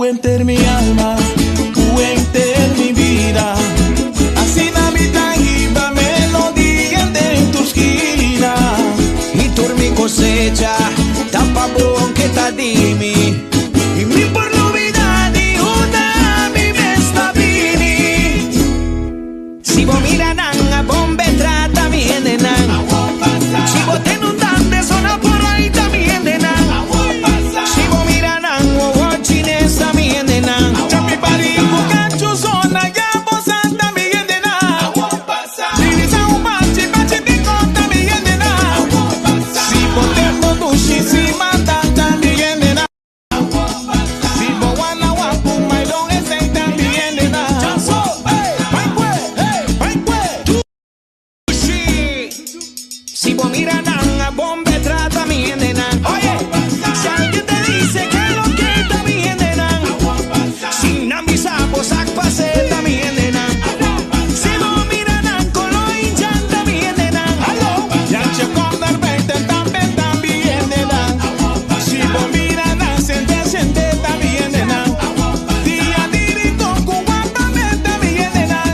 Ku enter mi alma, ku enter mi bida. Asina mi ta hiba melodia den tur skina. I tur mi kosecha ta pa bo aunke ta di mi. I mi por lubida di unda mi mes ta bini. Si bo mira nan a bon be trata mi hendenan. Si bo tende un dande sona por ahí ta mi hendenan. Si bo mira nan wowo chines ta mi hendenan. Chapi pari ku kachu zona ya bo sa ta mi hendenan. Dirisa un bachi bachi di kon ta mi hendenan. Si bo tende un dushi si manda ta mi hendenan. Si bo wana wapu mai don esei ta mi hendenan. Bai kue, bai kue, dushi. Si bo mira nan a bon be trata mi hendenan. Oye, si alguien te dice que lo que ta mi hendenan. Si nan bisa bo sak pase ta mi hendenan. Si bo mira nan kolo hincha ta mi hendenan. Jantje kom naar buiten tambe ta mi hendenan. Si bo mira nan sente sente ta mi hendenan. Dia di Rincon ku Wapament ta mi hendenan.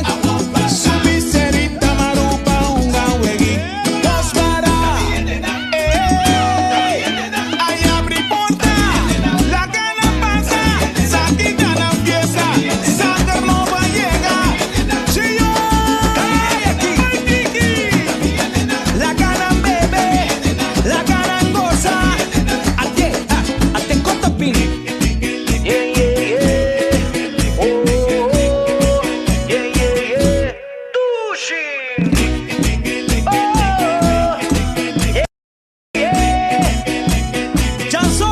Subi Serita Marupa hunga weg'i dos para. Ey, ay abri porta, laga nan pasa, sa kita nan fiesta, sanger nobo a yega. Chio, ay tiki. Laga nan bebe, laga nan gosa. Ate, ah, ate konta pin. Yeah, yeah, yeah. Oh, oh, oh. Yeah, yeah, yeah. Dushi. Oh, yeah, yeah. Chanso.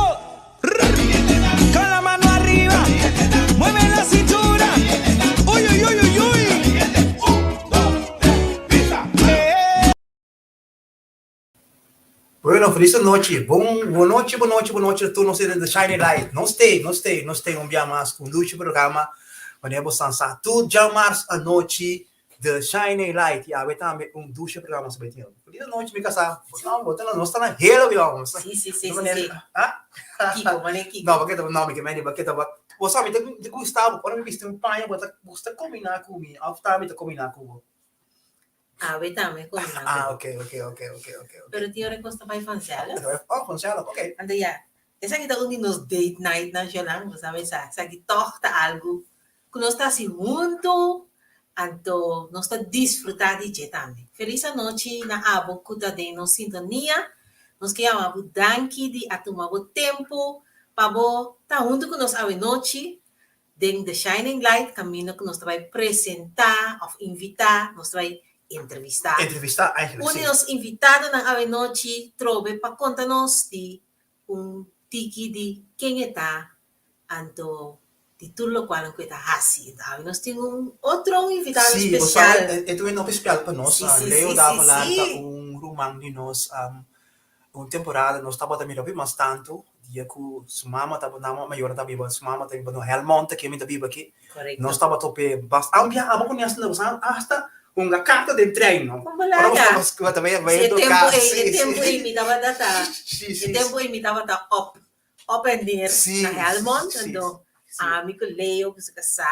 Rrr. Con la mano arriba. Mueve la cintura. Uy, uy, uy, uy, uy. Eh. Bueno, feliz nochi. Bon, bon nochi, bon nochi, bon nochi. Tur nos den The Shining Light. Nos te, nos te, nos te un bia mas ku un dushi programa. Wanneer bo san sa tur djamars anochi The Shining Light. I awe tambe un dushi programa nos bai tin. Feliz nochi mi kasá. Bo bo ta na, nos ta na helo bia nos. Sí, sí, sí, No sí, manera, sí. ah? Kiko, manera kiko. No, bakit, no, mi ke meni, bakit, bo sa mi ta gusta bo, ora mi bisti un paña bo ta gusta kombiná ku mi, òf ta mi ta kombiná ku bo? Awe tambe kombiná ku Ah, bo. ok, ok, ok, ok, ok, ok. Pero tin ora kos ta bai vanzelf. Oh, vanzelf, ok. Anto ya, esaki ta un di nos date night nan Jolan, bo sa mesa. Esaki tòg ta algu ku nos ta hasi huntu, anto nos ta disfrutá di dje tambe. Felis anochi na abo ku ta den nos sintonia. Nos ke yama bo danki di a tuma bo tempu pa bo ta huntu ku nos awe nochi. Den The Shining Light kaminda ku nos ta bai presentá òf invitá, nos ta bai entrevistá. Entrevistá, eigenlijk, Un di sí. nos invitadonan awenochi trobe pa konta nos di un tiki di ken e ta, anto di tur lokualnan ku e ta hasi. Anto awe nos tin un otro un invitado Sí, bo sa, spesial. e ta un hopi spesial pa nos. Sí, sí, Leo sí, sí, Davelaar ta sí. un ruman di nos. Un temporada nos tabata mira hopi mas tantu dia ku su mama tabata nan mayornan ta biba su mama ta biba na Helmond aki mi ta biba aki nos tabata hopi bas aunke abo ku Nelson tabata hasta hunga karta den trein no ora nos tabata Si e tempu ei e tempu ei mi tabata ta e tempu ei mi tabata op op en neer na Helmond anto ami ku Leo ku su kasá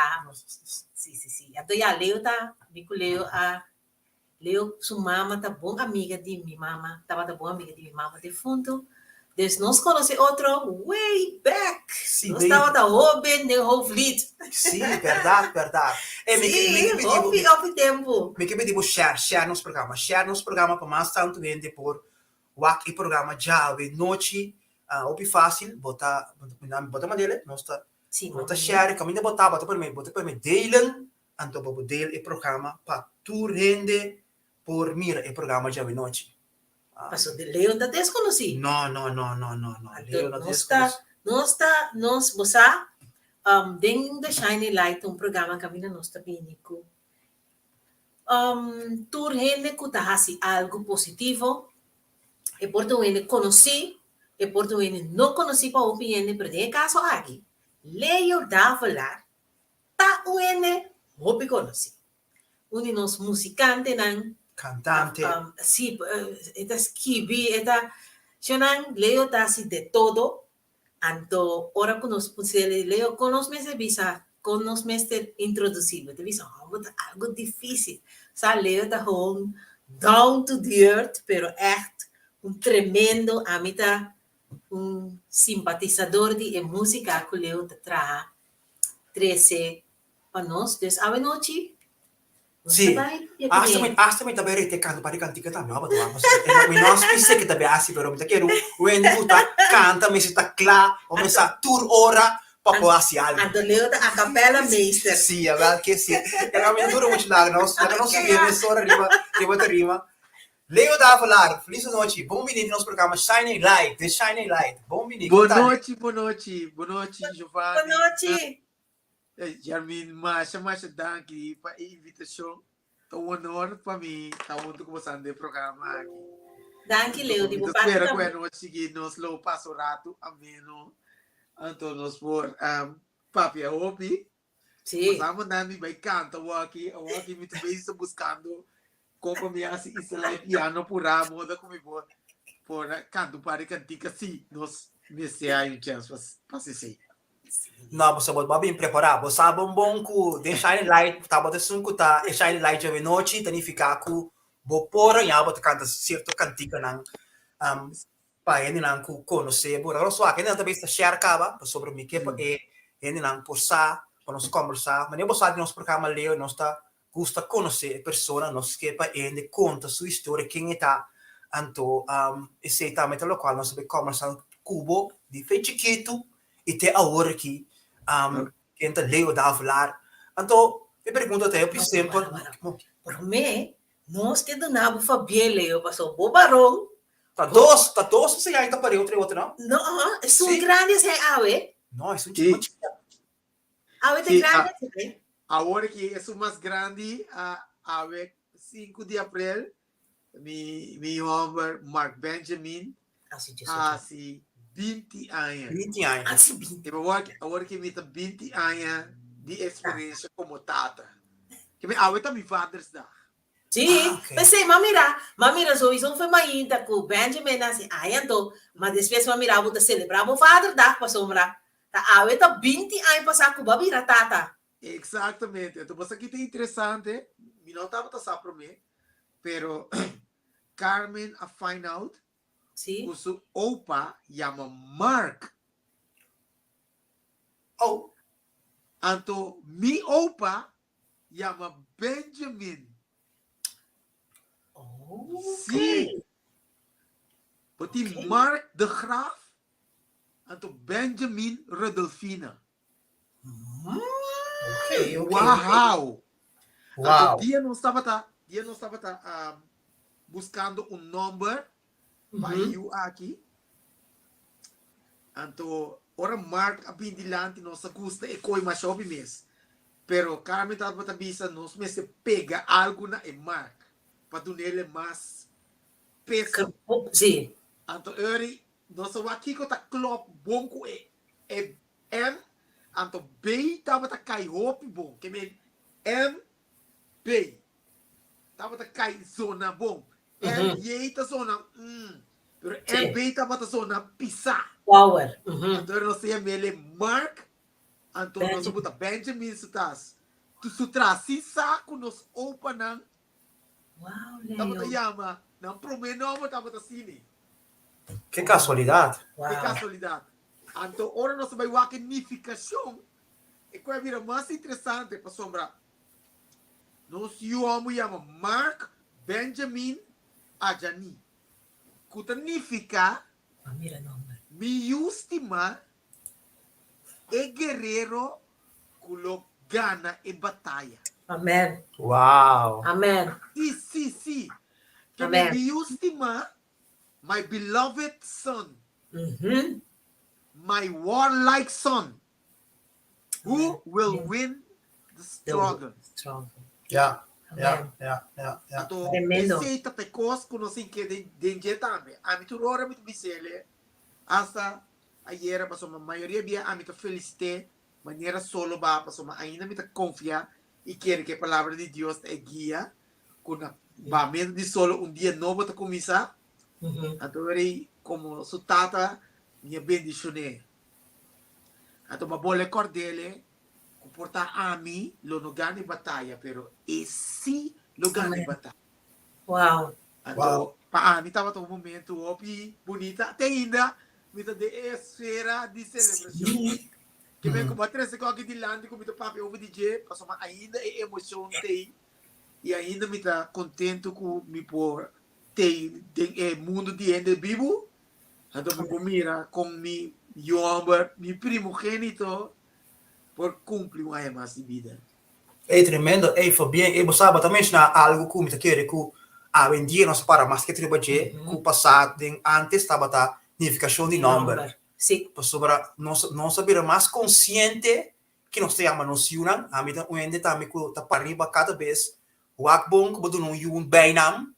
si si si anto ya Leo ta mi ku Leo a Leo su mama ta bon amiga di mi mama, tabata bon amiga di mi mama defunto. Dus nos conoce otro way back. Sí, Nos way tabata hoben den Hoofdlied. Sí, berdad, berdad. Eh, mi ke, mi Sí, ke pidi bo, hopi, hopi tempu. mi ke pidi bo share, share nos programa. Share nos programa pa mas tantu hende por wak e programa djawe nochi. Ah, hopi fácil, bo ta, bo ta mand'el, nos ta, Sí, bo ta mama. share, kaminda bo ta, bo ta pone, bo ta pone delen Anto bo por deel e programa pa tur hende por mira e programa djawe-nochi. Paso de Leo ta desconoci. No, no, no, no, no, no. Anto Leo no ta nos ta, desconoci. nos ta, nos, bo sa, um, den The Shining Light ta un programa kaminda nos ta bini ku um, tur hende ku ta hasi algu positivo, e por ta un hende konosí, e por ta un hende no konosí pa hopi hende, pero den e kaso aki, Leo Davelaar Ta un hende hopi konosí. Un di nos musikantenan. Kantante. Sí, e ta skibi, e ta. Shonnan, Leo ta hasi de todo. Anto ora ku nos pus'el Leo kon nos mester bisa kon nos mester introdusí bo ta bisa hòmber ta algu difísil sa Leo ta gewoon down to the earth pero ègt un tremendo ami ta un simpatisador di e músika ku Leo ta traha trese pa nos dus awe nochi nos ta Sí. bai papia ku Hasta mi, e. hasta mi ta bai rete kanta pa di kantika tambe, hoor, pasobra pasobra mi no a spise ke ta bai hasi, pero mi ta kere wende ku ta kanta mester ta kla, o mester sa tur ora pa por hasi algu. Anto Leo ta a capella meester. Sí, awel ke sí. Pero mi no dura mucho largo, nos laga nos subi e mesora riba riba tarima. Leo Davelaar, felis anochi, bon bini den nos programa Shining Light, The Shining Light. Bon bini, Bon kon ta? nochi, bon nochi, bon nochi Giovanni. Bon nochi. Jermin, masha masha danki pa e invitashon. Ta un honor pa mi ta huntu ku boso den e programa aki. Danki Leo, di Mi bo ta parti spera ku tambe. e anochi aki nos lo pasa un ratu ameno, anto nos por papia hopi. Sí. Boso a manda mi bai kanta awaki, awaki mi ta bezig ta buskando kon pa mi hasi instala e piano purá moda ku mi por por kanta un par di kantika si nos mester hay un chèns pa hasi esei. No, bo sa bo a bin prepará. Bo sa bon bon ku den Shining Light tabata esun ku ta e Shining Light djawe nochi ta nifiká ku bo por haña bo ta kanta sierto kantikanan pa hendenan ku konosé bo. Ora swak hendenan ta bisa ta share kaba pasobra mi ke pa e hendenan por sa pa nos kòmbersá. Manera bo sa di nos programa Leo nos ta gusta konosé e persona, nos ke pa e hende konta su historia, ken e ta. Anto esei tambe ta lokual nos ta bai kòmbersá ku bo di fe chikitu i te awor aki ken ta Leo Davelaar. Anto mi pregunta ta hopi simpel. Promé nos ke duna bo fabien Leo pasobra bo baron Ta dos, ta dos esei ai ta pareu entre otro, no? No, esun grandi esei awe. No, esun chikito. Awe ta grandi esei. Awor aki esun mas grandi awe sinku di aprel mi mi homber Mark Benjamin hasi binti aña. Binti aña. Hasi binti. I awor awor aki mi ta binti aña di eksperensia komo tata. Ke mi awe ta mi vadersdag. Sí, Ah, ok. p'esei m'a mira, m'a mira sowieso un fe mainta ku Benjamin a hasi aña anto, ma despues m'a mira bo ta selebrá bo vaderdag pasobra ta awe ta binti aña pasá ku bo a bira tata. Exactamente. Enton bosa ki ta interesante, mi no tabata sa promé, pero Carmen a find out Sí. ku su opa yama Mark. Oh. Anto mi opa yama Benjamin. Oh. Sí. Bo tin Ok. Mark de Graaf, anto Benjamin Rudolfina. Ok, ok. Wow! Wow. Anto dia nos tabata, dia nos tabata um, buscando un nomber pa e yu aki. Anto ora Mark a bin dilanti nos a gusta e koe masha hopi mes. Pero Carmen tabata bisa nos mester pega algu na e Mark pa dunele mas peso. Sí. Anto eri nos a wak kiko ta klop bon ku e e M anto B tabata kai hopi bon. Ke men M B tabata kai zona bon. MJ ta zona mm, pero Sí. MB tabata zona pisá. Power. Mhm. Anto nos a yam'é Mark, anto nos a Benjamin. buta Benjamin su tas. Tu su tras sin sa ku nos opanan Wow, tabata Leo. yama, nan promé nòmber tabata asina. Ke kasualidat. Ke Wow. kasualidat. Anto ora nos a bai wak e nifikashon, e ku a bira mas interesante pasobra Nos yu hòmber yama Mark Benjamin Ajani, ku ta nifiká Mi yu stimá, e guerero ku lo gana e bataya. Amen. Wow. Amen. Sí, sí, sí. Ke Amen. mi yu stimá, my beloved son, my warlike son, Who will win the struggle? Ja, ja, ja, ja, ja. Anto, Tremendo. esei ta e kos ku nos tin ke den, den dje tambe. Ami tur ora mi ta bis'el, hasta ayera, pasobra mayoria bia ami ta felisit'é manera solo ba, pasobra ainda mi ta konfia i kere ku e palabra di Dios ta e guia ku na ba medio di solo un dia nobo ta kuminsá. Anto ora ei, komo su tata, mi a bendishon'é. Anto bo a bole kordele ku por ta ami lo no gana e bataya, pero e sí lo gana e bataya. Wow. Anto pa ami tabata un momento hopi bunita. Te ainda mi ta den e esfera di selebrashon. Ke men ku bo a trese ku aki dilanti ku mi ta papia over di dje, pasobra ainda e emoshon t'ei i ainda mi ta kontentu ku mi por t'ei den e mundu di hende bibu. Anto mi por mira kon mi yu hòmber, mi primogénito, por kumpli un aña mas di bida. Ey, tremendo. Ey, Fabien, ey, bo sa, bo ta menshoná algu ku mi ta kere ku awendia nos ta para mas ketu riba dje ku pasá den ántes tabata nifikashon di nòmber. Sí. Pasobra nos nos a bira mas konsiente ke nos ta yama nos yunan. Ami ta un hende tambe ku ta para riba kada bes wak bon ku bo duna un yu un beinam.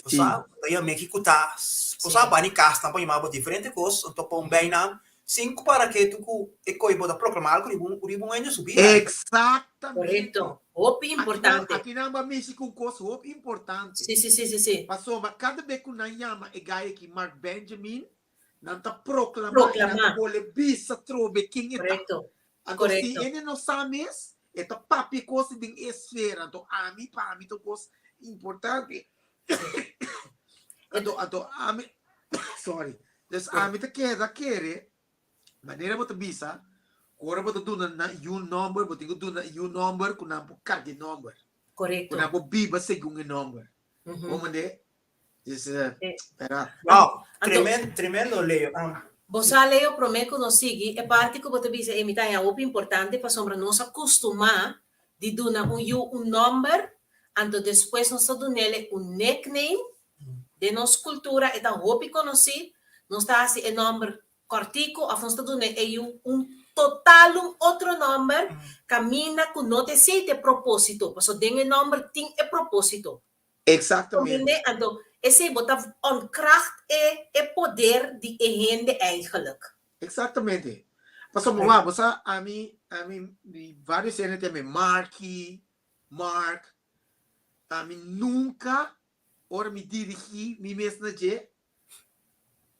Bo sa, ta yam'é ki ku ta, bo sa bani kas nan por yama bo diferente kos, anto pa un beinam sin ku para ketu ku e koe bo ta proklamá algu riba un riba un hende su bida. Eksaktamente. Korekto. Hopi importante. Akinan bo a mishi ku un kos hopi importante. Sí, sí, sí, sí, sí. Pasobra kada bes ku nan yama e gai aki Mark Benjamin, Nan ta proclama y nan ta bole bisa trobe ken e ta. Correcto. Anto si hende no sa mes, e ta papia cos den e esfera. Anto ami, pa ami ta un cos importante. Anto, anto ami, sorry. Dus ami ta keda kere, manera bo ta bisa, cu ora bo ta duna nan yu nomber, bo tin cu duna yu nomber cu nan por carga e nomber. Correcto. Cu nan por biba segun e nomber. Bo mande? Dus, pera. Wow, tremendo, tremendo Leo. Bo sa Leo, promé ku nos sigui, e parti ku bo ta bisa ei mi ta haña hopi importante pasobra nos a kustumá di duna un yu un nòmber, anto despues nos ta dun'el un nickname. Den nos kultura e ta hopi konosí, nos ta hasi e nòmber kòrtiku òf nos ta duna e yu un total un otro nòmber kaminda ku no ta esei ta e propósito, pasobra den e nòmber tin e propósito. Exactamente. Comprende? Anto, esei bo ta ontkracht e e poder di e hende eigenlijk. Exactamente. Pasobra wak, bo sa, ami, ami, di varios hende ta yam'e Marky, Mark. Ami nunca, ora mi dirigi mi mes na dje,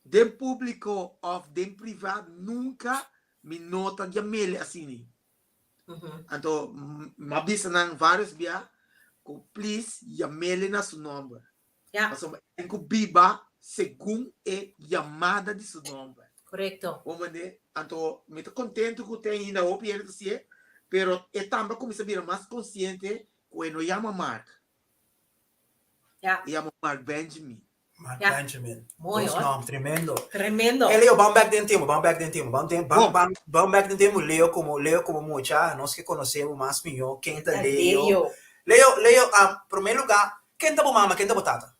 den publico of den priva, nunca mi no ta yam'ele asini. Anto m'a bisa nan varios bia ku please yam'ele na su nomber. Ja. Pasobra e tin ku biba segun e yamada di su nomber. Korekto. Bo mende? Anto mi ta kontentu ku te ainda hopi hende ta si'e, pero e tambe a kuminsá bira mas konsiente ku e no yama Mark. Ja. E yama Mark Benjamin. Mark Ja. Benjamin. Mooi, Dos hoor. nom, tremendo. Tremendo. Hey Leo, ban back den tempo, ban back den tempo, ban tem, ban, Bom. ban, ban back den tempo Leo como Leo como mucha, nos ke conocemos mas mihó ken ta Ta Leo. Leo. Leo, Leo, ah, primer lugar, ken ta bo mama, ken ta bo tata?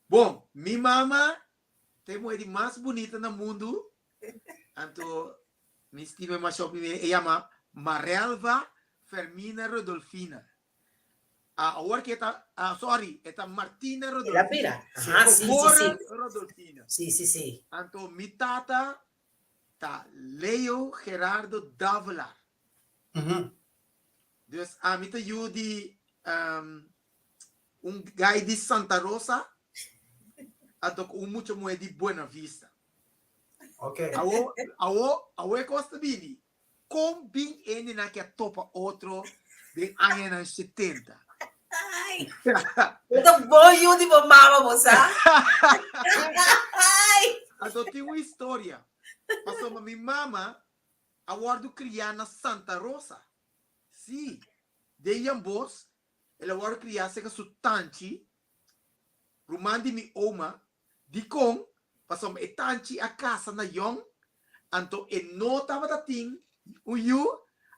Bon, mi mama ta e muher di mas bunita na mundu. Anto mi stima e masha hopi. E yama Marelva Fermina Rodolfina. Ah, awor ke ta, ah, sorry, e ta Martina El a Rodolfina. bira. Aha, sí, sí, Geboren sí. Rodolfina. Sí, sí, sí. Anto mi tata ta Leo Gerardo Davelaar. Dus ami ta yu di um, un guy di Santa Rosa, anto ku un mucha muhé di Buena Vista. Ok. Awo, awo, awo e kos ta bini. Kon bin hendenan ke a topa otro den añanan setenta? Ai, bo ta bon yu di bo mama, bo sa. Ai. Anto tin un historia. Pasobra mi mama a wòrdu kriá na Santa Rosa. Sí, den Jambos el a wòrdu kriá serka su tanchi, ruman di mi oma. Dikon? Pasobra e tanchi a kasa na yòn, anto e no tabata tin un yu,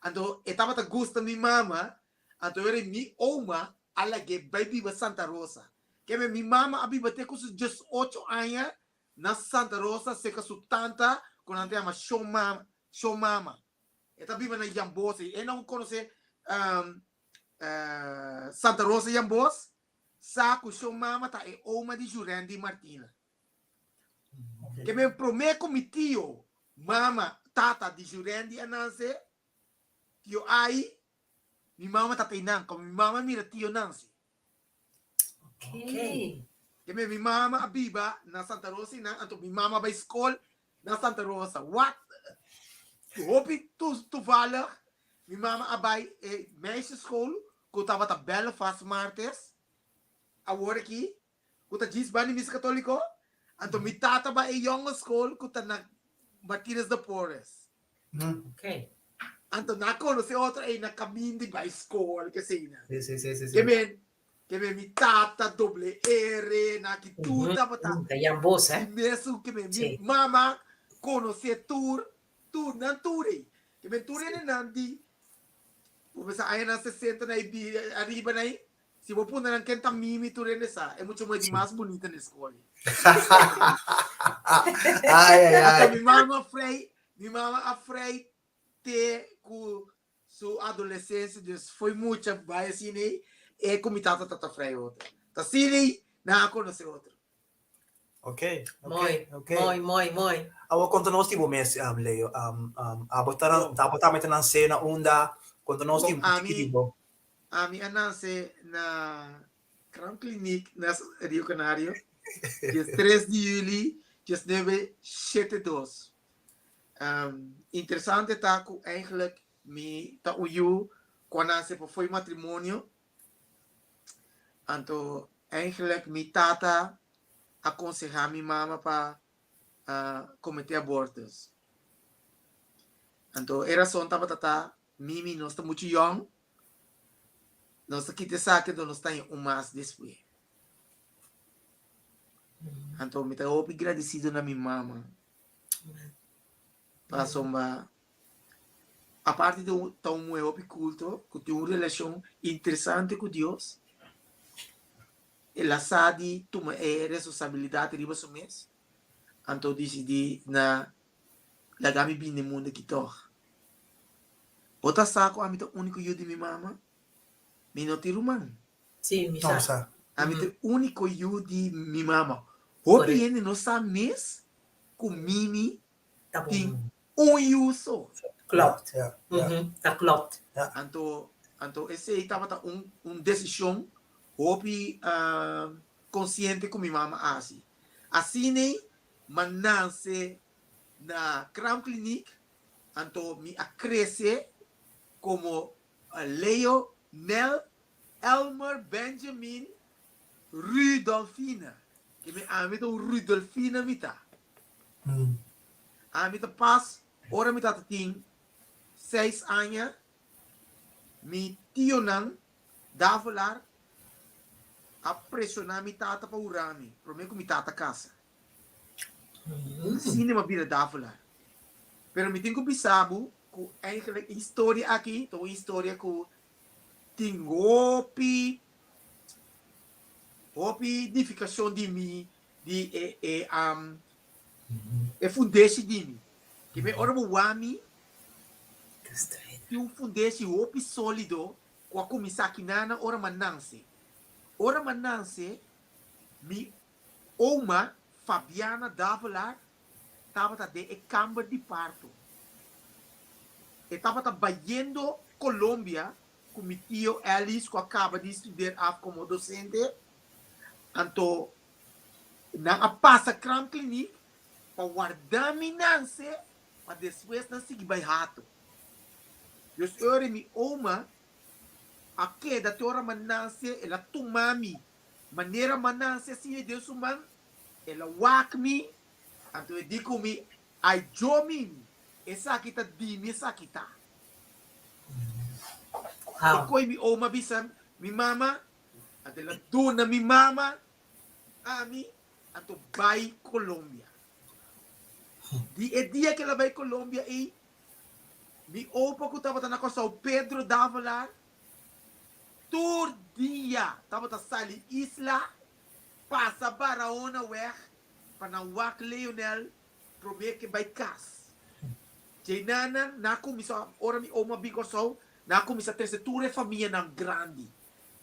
anto e tabata gusta mi mama, anto ora mi oma a lag'é bai biba Santa Rosa. Keme mi mama a biba te ku su diesocho aña na Santa Rosa serka su tanta ku nan ta yama Shon Mama, Shon Mama. E ta biba na Yambos, e no konosé Santa Rosa Yambos, Sa ku su mama ta e oma di Jurendi Martina. Ke men promé ku mi tio, mama, tata di Jurendi a nanse, tio Ai, mi mama ta teinan, komo mi mama mira tio nanse. Okay. Ke men mi mama a biba na Santa Rosa einan, anto mi mama a bai skol na Santa Rosa. What? Hopi toevallig, mi mama a bai e meisjesschool ku tabata Belfast Martes, awor aki, ku ta djis banda di misa katoliko, anto mi tata bai e jongenschool ku ta na Martinez de Porres. Ok. Anto nan a konosé otro ei na kamin di bai skol, kesei nan. Sí, sí, sí, sí, sí. Ke men, Ke men mi tata doble R na ki tur tabata. Ta yan bos, eh? Di mesun ke men mi mama konosé tur, tur, nan tur ei. Ke men tur hende nan di, bo pensa añanan sesenta na ei ariba na ei, si bo puntra nan ken ta Mimi tur hende sa, e mucha muhé di mas bunita na e skol ei. Ai, ai, ai. Anto mi mama a frei, mi mama a frei te ku Su adolescencia dus foi mucha bai asina ei e cu mi tata tata frei otro. Ta asina ei nan a conoce otro. Ok, ok, Mooi, ok. mooi, mooi, mooi. Awor conta nos di bo mes, Leo. Abo ta abo tambe ta nace na unda? Conta nos di Bon, un tiki di ami, bo. ami a nace na Crown Clinic na Rio Canario, dies tres di juli diesnuebe shete dos. Interesante ta ku eigenlijk mi ta un yu ku a nase pa fo'i matrimonio. Anto eigenlijk mi tata a konsehá mi mama pa kometé abortus. Anto e rason tabata ta Mimi nos ta muchu yòn, nos ta kita esaki anto nos ta haña un mas despues. Anto mi ta hopi gradisido na mi mama. Pasobra aparte di ta un muhé hopi kulto ku tin un relashon interesante ku Dios, el a sa di tuma e responsabilidat riba su mes, anto disidí na laga mi bini na e mundu aki tòg. Bo ta sa ku ami ta úniko yu di mi mama? Mi no tin ruman. Sí, mi sa. Ami ta e úniko yu di mi mama. Hopi hende no sa mes ku Mimi tin un yu so. Klopt. Ta klopt. Anto, anto esei tabata un, un desishon hopi konsiente ku mi mama a hasi. Asin'ei m'a nanse na Kraamkliniek, anto mi a krese komo Leo Nel Elmer Benjamin Rudolfina. Ke mi ami ta un Rudolfina mi ta. Ami ta pas ora mi tata tin seis aña, mi tionan Davelaar a presiona mi tata pa hura mi prome ku mi tata kasa. Asina mi a bira Davelaar. Pero mi tin ku bisa bo ku eigenlijk e historia aki ta un historia ku Tin hopi hopi nifikashon di mi di e e e fundeshi di mi. Ke mi ora bo wak mi tin un fundeshi hopi solido ku a kuminsá kinan ora mi a nanse. Ora mi a nanse mi oma Fabiana Davelaar tabata den e kamber di parto. E tabata bayendo Colombia ku mi tio Ellis ku a kaba di studeer af komo dosente. Anto nan a pasa kraamkliniek pa warda mi nanse pa despues nan sigui bai Hato. Dus ora mi oma a keda te ora mi a nanse el a tuma mi manera mi a nanse asina den su man. El a wak mi, anto e di ku mi, Ai djo mimi, esaki ta di mi esaki ta. E koi mi oma bisa mi mama, anto el a duna mi mama ami, anto bai Colombia. Di e dia ku el a bai Colombia ei, mi opa ku tabata na Kòrsou, Pedro Davelaar, tur dia tabata sali isla Pasa Barahona weg pa nan wak Leonel prome ke bai kas. Djeinannan nan a kuminsa, ora mi oma bin Kòrsou, nan a kuminsa trese tur e famianan grandi.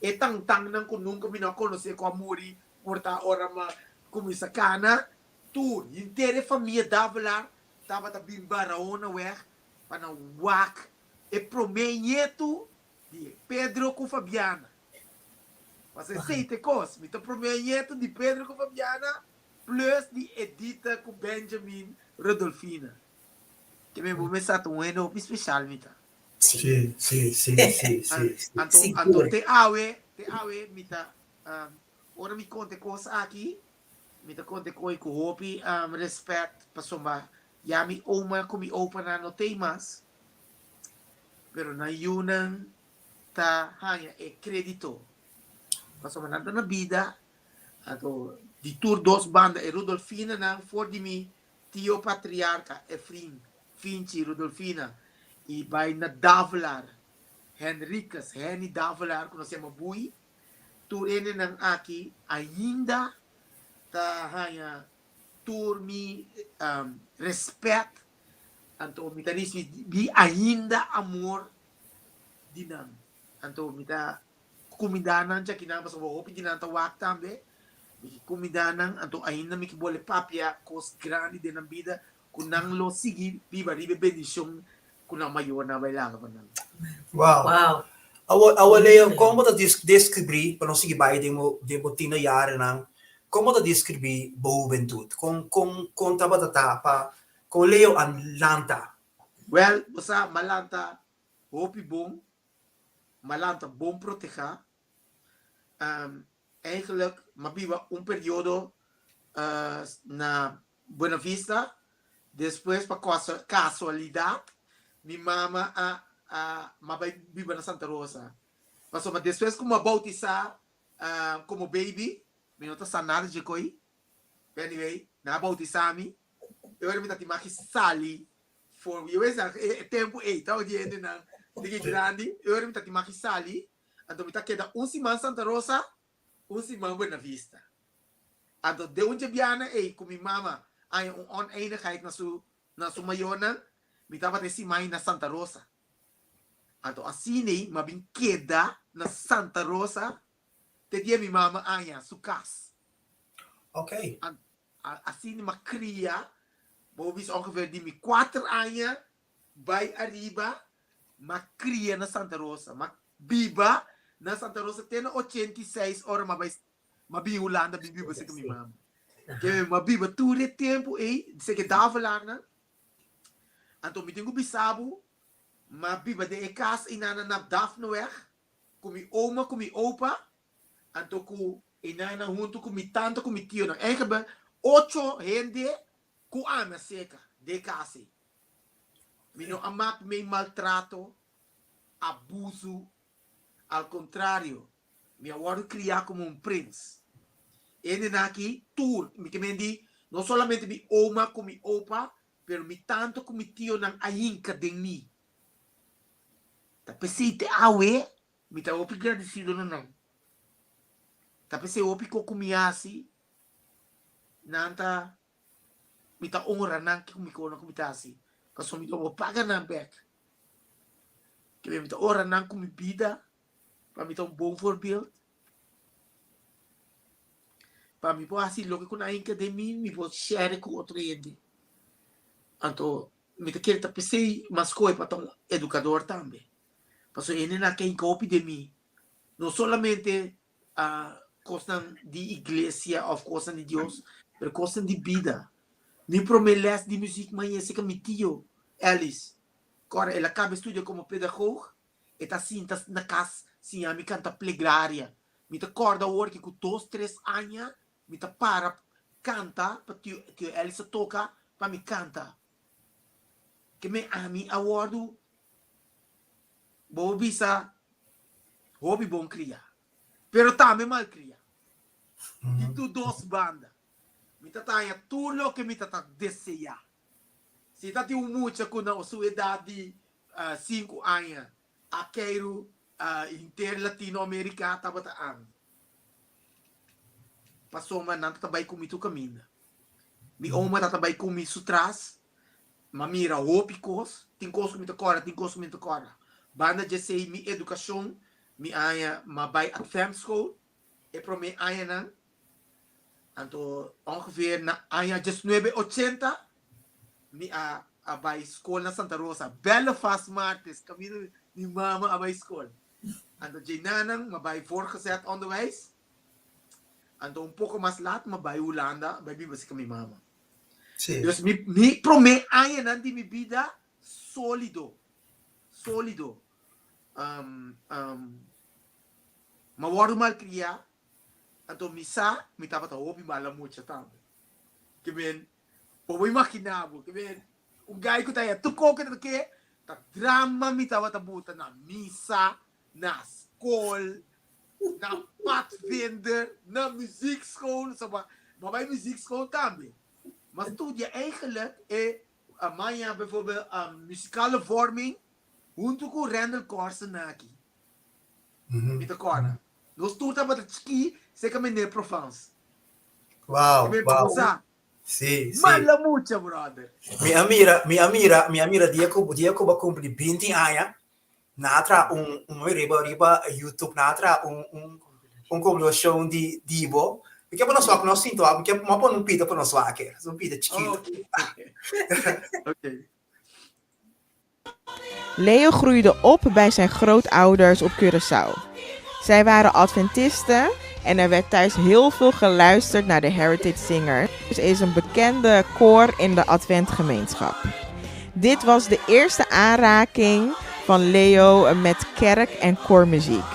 E tantannan ku nunka mi no a konosé ku a muri por ta ora mi a kuminsa kana, tur, henter e famia Davelaar tabata bin Barahona weg pa nan wak e prome ñetu di Pedro ku Fabiana. Pasobra esei ta e kos. Mi ta promé ñetu di Pedro ku Fabiana plus di Edita ku Benjamin Rodolfina. Ke men bo mester ta un hende hopi special mi ta. Sí, sí, sí, sí, sí, sí. Anto, anto te awe, te awe mi ta, ora mi konta e kos aki, mi ta konta e koi ku hopi respet pasobra ya mi oma ku mi opanan no tei mas, pero nan yunan ta haña e kredito pasobra nan ta na bida, anto di tur dos banda e Rudolfinanan for di mi tio patriarka Efrain Finchi Rudolfina i bai na Davelaar Henriquez Henny Davelaar ku nos yama Bui tur hendenan aki ainda ta haña tur mi respet anto mi ta risibi ainda amor di nan. Anto mi ta kumindá nan djakinan pasobra hopi di nan ta wak tambe. Mi ki kumindá nan, anto ainda mi ki bole papia kos grandi den nan bida ku nan lo sigui biba riba e bendishon ku nan mayornan a bai laga pa nan. Wow. Wow. Awor, awor Leo, kon bo ta deskribí, pa nos sigui bai den bo, den bo tiener jarennan, kon bo ta deskribí bo hubentut? Kon, kon, kon tabata ta pa, kon Leo a lanta? Wèl, bo sa, m'a lanta Hopi bon, m'a lanta bon protehá. Eigenlijk m'a biba un periodo na Buena Vista, despues pa kasualidat mi mama a m'a bai biba na Santa Rosa. Pasobra despues ku m'a boutisá komo baby, mi no ta sa nada dje koi, anyway, nan a boutisá mi, e ora mi ta tin maki sali For mi wes e tempu ei tabata di hendenan diki grandi, e ora mi ta tin maki sali, anto mi ta keda un siman Santa Rosa, un siman Buena Vista. Anto den un djebiana ei ku mi mama haña un oneinigheid na su na su mayornan, mi tabata e siman ei na Santa Rosa. Anto asina ei mi a bin keda na Santa Rosa te dia mi mama haña su kas. Okay. Asina mi a kria, bo bisa ongeveer di mi kuater aña bai ariba, mi a kria na Santa Rosa. Mi a biba na Santa Rosa te na 86 ora mi a bai, mi a bin Hulanda bin biba serka mi mama. Ke mi a biba tur e tempu ei, serka e Davelaarnan. Anto mi tin ku bisa bo, mi a biba den e kas einan na Daphneweg ku mi oma ku mi opa. Anto ku e nana huntu ku mi tanta ku mi tionan. Eigenlijk ocho hende ku ami a seka den e kas ei. Mi no a mak mei maltrato, abusu, al kontrario, mi a wòrdu kriá komo un prins. E hendenan aki tur, mi ke men di, no solamente mi oma ku mi opa, pero mi tanta ku mi tionan a hinka den mi. Ta p'esei te awe Mi ta hopi gradisido na nan. Ta p'esei hopi kos ku mi hasi, nan ta, mi ta honra nan ku mi kosnan ku mi ta hasi, pasobra mi no por paga nan bèk. Kibé mi ta honra nan ku mi bida, pa mi ta un bon voorbeeld, pa mi por hasi loke ku nan a hinka den mi, mi por share ku otro hende. Anto mi ta kere ta p'esei mi a skohe pa ta un edukador tambe. Pasobra hende nan ken hopi den mi, no solamente kosnan di iglesia òf kosnan di Dios, pero kosnan di bida. Mi promé lès di muzik mi a yese ku mi tio Ellis. Kòrda el a kaba e studia komo pedagoog, e ta sinta na kas siña mi kanta plegaria. Mi ta kòrda awor ki ku dos tres aña mi ta para kanta pa tio Ellis a toka pa mi kanta. Ke men ami a wòrdu Bo bisa hopi bon kria, pero tambe mal kria. Di tur dos banda. Mi ta taña tur loke mi ta ta deseá. Si ta tin un mucha ku na su edat di sinku aña a keiru henter Latinoamerika tabata ami. Pasobra nan ta bai ku mi tur kaminda. Mi oma ta bai ku mi su tras. M'a mira hopi kos. Tin kos ku mi ta kòrda, tin kos ku mi no ta kòrda. Banda djesei mi edukashon, mi aña m'a bai Adventschool e promé añanan. Anto ongeveer na aña diesnuebe ochenta mi a a bai skol na Santa Rosa. Bellefaas Martes, kaminda mi mama a bai skol. Anto djeinanan m'a bai voortgezet onderwijs. Anto un poko mas lat m'a bai Hulanda bai biba serka mi mama. Sí. Dus mi, mi promé añanan di mi bida. sólido, sólido. Um, um, m'a wòrdu malkriá, anto mi sa mi tabata hopi mala mucha tambe. Ke men, bo por imaginá bo, ke men, un gai ku ta haña tur kos ku e ta ke, ta drama mi tabata buta na misa, na skol, na padvinder, na muziekschool, so m'a bai muziekschool tambe. M'a studia eigenlijk e maña bijvoorbeeld muzikale vorming huntu ku Randall Corsen aki. Mi ta kòrda. Nos tur tabata chikí serka meneer Provence. Wow, wow. Sí, sí. Mala mucha, brother. Mi a mira, mi a mira, mi a mira dia ku dia ku bo a kumpli binti aña, nan a traha un un riba riba YouTube nan a traha un un un kompilashon di di bo. Mi ke pa nos wak nos sinta wak, mi ke mi a pone un pita pa nos wak e, un pita chikitu. Okay. Leo groeide op bij zijn grootouders op Curaçao. Zij waren Adventisten en er werd thuis heel veel geluisterd naar de Heritage Singers. Is een bekende koor in de Adventgemeenschap. Dit was de eerste aanraking van Leo met kerk- en koormuziek.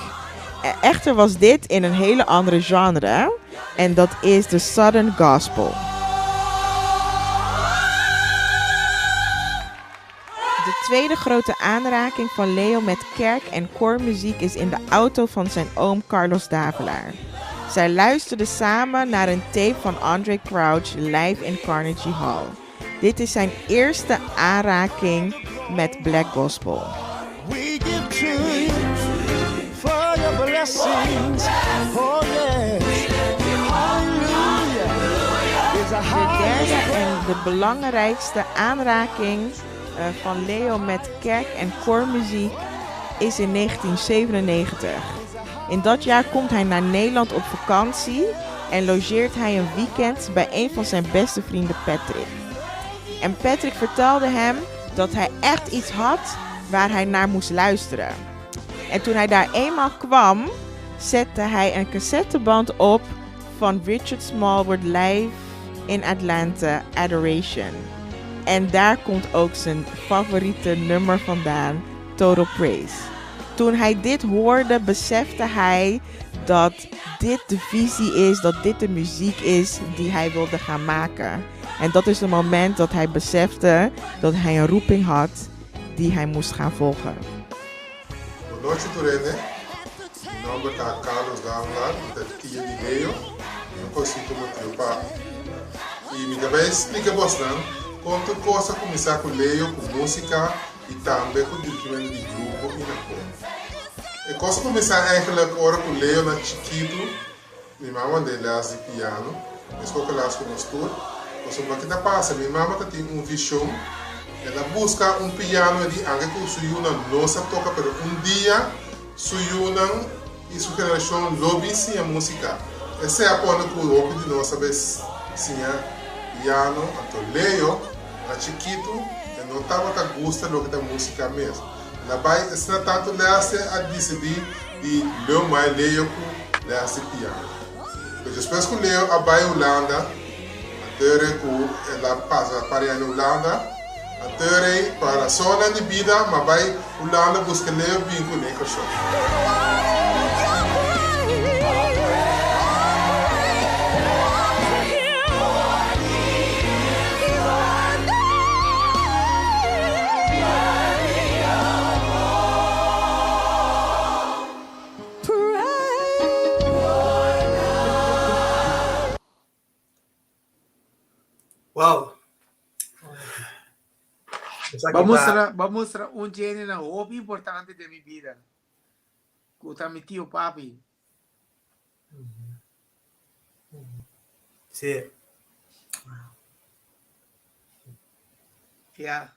Echter was dit in een hele andere genre en dat is de Southern Gospel. De tweede grote aanraking van Leo met kerk- en koormuziek is in de auto van zijn oom Carlos Davelaar. Zij luisterden samen naar een tape van Andraé Crouch live in Carnegie Hall. Dit is zijn eerste aanraking met Black Gospel. We give to you for your blessings. Oh yes. Hallelujah. Is a De derde en de belangrijkste aanraking van Leo met kerk- en koormuziek is in 1997. In dat jaar komt hij naar Nederland op vakantie en logeert hij een weekend bij een van zijn beste vrienden Patrick. En Patrick vertelde hem dat hij echt iets had waar hij naar moest luisteren. En toen hij daar eenmaal kwam, zette hij een cassetteband op van Richard Smallwood live in Atlanta, Adoration. En daar komt ook zijn favoriete nummer vandaan, Total Praise. Toen hij dit hoorde, besefte hij dat dit de visie is, dat dit de muziek is die hij wilde gaan maken. En dat is het moment dat hij besefte dat hij een roeping had die hij moest gaan volgen. Bon nochi tur hende, mi nomber ta Carlos Davelaar, mi ta tio di Leo, mi conoci como tio Papi. Y mi ta bay splica bosnan con tur cos a cuminsa cu Leo cu musica y tambe cu dirigimento di grupo y na cor. E cos a cuminsa eigenlijk ora cu Leo na chikitu, Mi mama manda e les di piano, mescor cu les cu nos tur. Pasobra loke ta pasa, mi mama ta tin un vision, el a busca un piano e di anke cu su yunan no sa toca, pero un dia su yunan y su generacion lo bin siña musica. Esey a pone cu hopi di nos a bay siña piano, anto Leo na chikitu e no tabata gusta loke ta musica mes. El a bay esna tanto les e a dicidi di leu mai Leo ku les di piano. Pero despues ku Leo a bai Hulanda, antere ku el a pasa par aña na Hulanda, antere pa rasonnan di bida m'a bai Hulanda buska Leo bin ku ne Kòrsou. Wow. Ba mustra, ba mustra un djene hopi importante den mi bida. Ku ta mi tio papi. Sí. Ja.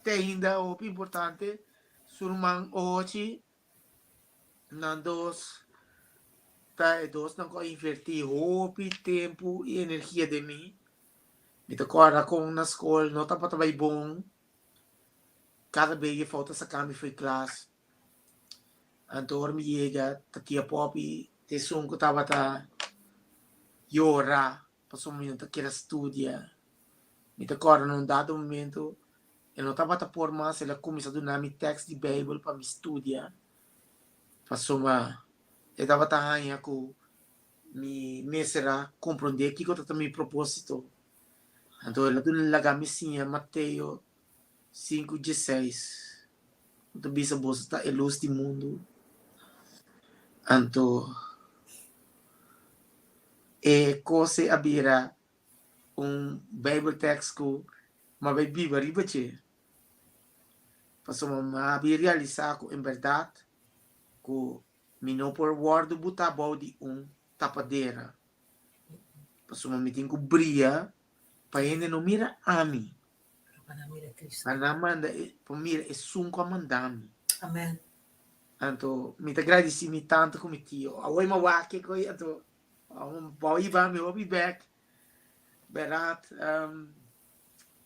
Te ainda hopi importante. Su ruman Ochi, nan dos ta e dosnan ku a invertí hopi tempu i energia den mi. Mi ta kòrda kon na skol no tabata bai bon. Kada bes juffrouw ta saka mi for e klas. Anto ora mi yega ta tia Poppy ta esun ku tabata yora pasobra mi no ta kere studia. Mi ta kòrda na un dado momento. E no tabata por mas, el a kuminsá duna mi tèks di Beibel pa mi studia, pasobra e tabata haña ku mi mester a komprondé kiko ta mi propósito. Anto el a duna laga mi siña Mateo 5:16, ku ta bisa boso ta e lus di mundu. Anto e kos ei a bira un Bijbeltekst ku mi a bai biba riba dje, pasobra mi a bin realisá ku en bèrdat ku mi no por wòrdu butá bou di un tapadera, pasobra mi tin ku bria pa hende no mira ami, pa nan manda pa mira esun ku a manda mi. Amen. Anto mi ta gradisí mi tanta ku mi tio. Awor mi a wak e koi anto Bo iba mi hopi bek berdad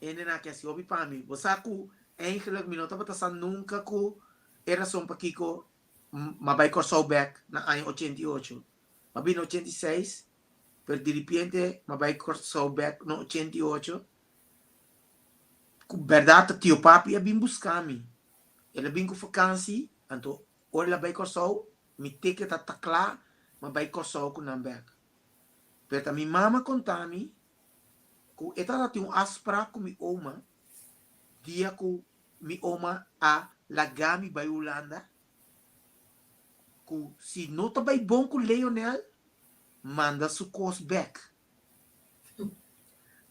hende nan a hasi hopi pa mi. Bo sa ku eigenlijk mi no tabata sa nunka ku e rason pakiko m'a bai Kòrsou bek na aña 88. M'a bini 86 pero diripiente m'a bai Kòrsou bek na 88 ku berdad ta tio papi a bin buska mi. El a bin ku fakansi anto ora el a bai Kòrsou Mi ticket a ta kla, m'a bai Kòrsou ku nan bèk. Pero ta mi mama konta mi ku e tabata tin un afsprak ku mi oma dia ku mi oma a laga mi bai Hulanda, ku si no ta bai bon ku Leonel, manda su kos bèk.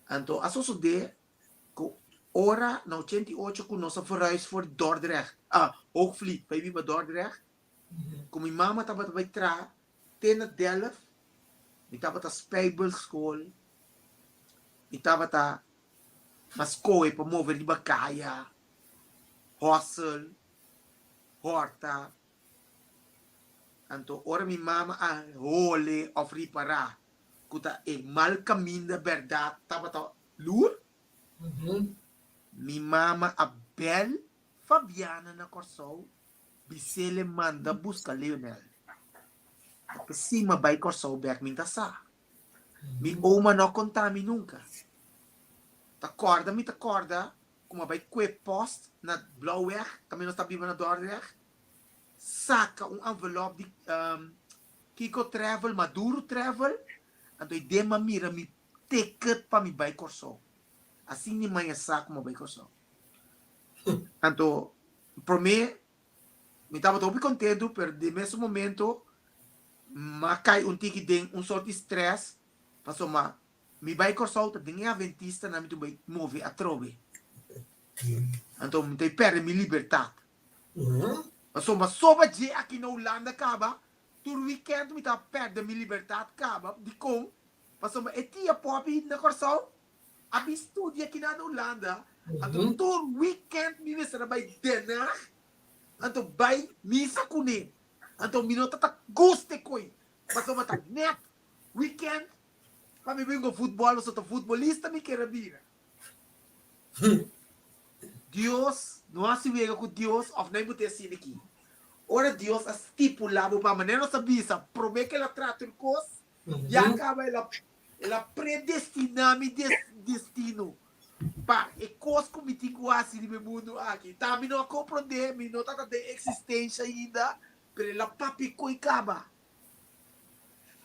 Anto a sosodé ku ora na 88 ku nos a verhuis for di Dordrecht, ah, Hoogvliet bai biba Dordrecht, Ku mi mama tabata bai traha te na Delft, mi tabata spijbelschool, mi tabata na skohe pa move riba kaya, hustle, horta. Anto ora mi mama a hole of ripará ku ta e mal kaminda bèrdat tabata lur, mi mama a bèl Fabiana na Kòrsou Bisele manda buska Leonel. Ta p'esei m'a bai Kòrsou bèk mi ta sa. Mi oma no a konta mi nunka. Ta kòrda mi ta kòrda ku m'a bai kue pòst na Blauweg, kaminda nos ta biba na Dordrecht, saka un envelòp di Kiko Travel, Maduro Travel, anto ei den m'a mira mi ticket pa mi bai Kòrsou. Asin ni maña sa ku m'a bai Kòrsou. Anto Promé mi tabata hopi kontentu, pero den mesun momento m'a kai un tiki den un sort di stress, pasobra mi bai Kòrsou ta den e aventistanan mi tin bai move atrobe. Anto mi ta pèrdè mi libertat. Pasobra soba dje aki na Hulanda kaba, tur wikènt mi ta pèrdè mi libertat kaba. Dikon? Pasobra e tia pòpi na Kòrsou A bin studia aki na Hulanda, anto tur weekend mi mester a bai Den Haag, anto bai misa kuné. Anto mi no ta ta gusta e koi, pasobra ta net weekend pa mi bin go futbòl, pasobra ta futbolista mi kier a bira. Dios no hasi wega ku Dios òf no e bot'é asina aki. Ora Dios a stipulá bo pa manera nos a bisa promé ku el a traha tur kos, ya kaba el a El a predestiná mi destino pa e kos ku mi tin ku hasi riba e mundu aki. Ta mi no a komprondé, mi no tabata den eksistensha ainda, pero el a papia koi kaba.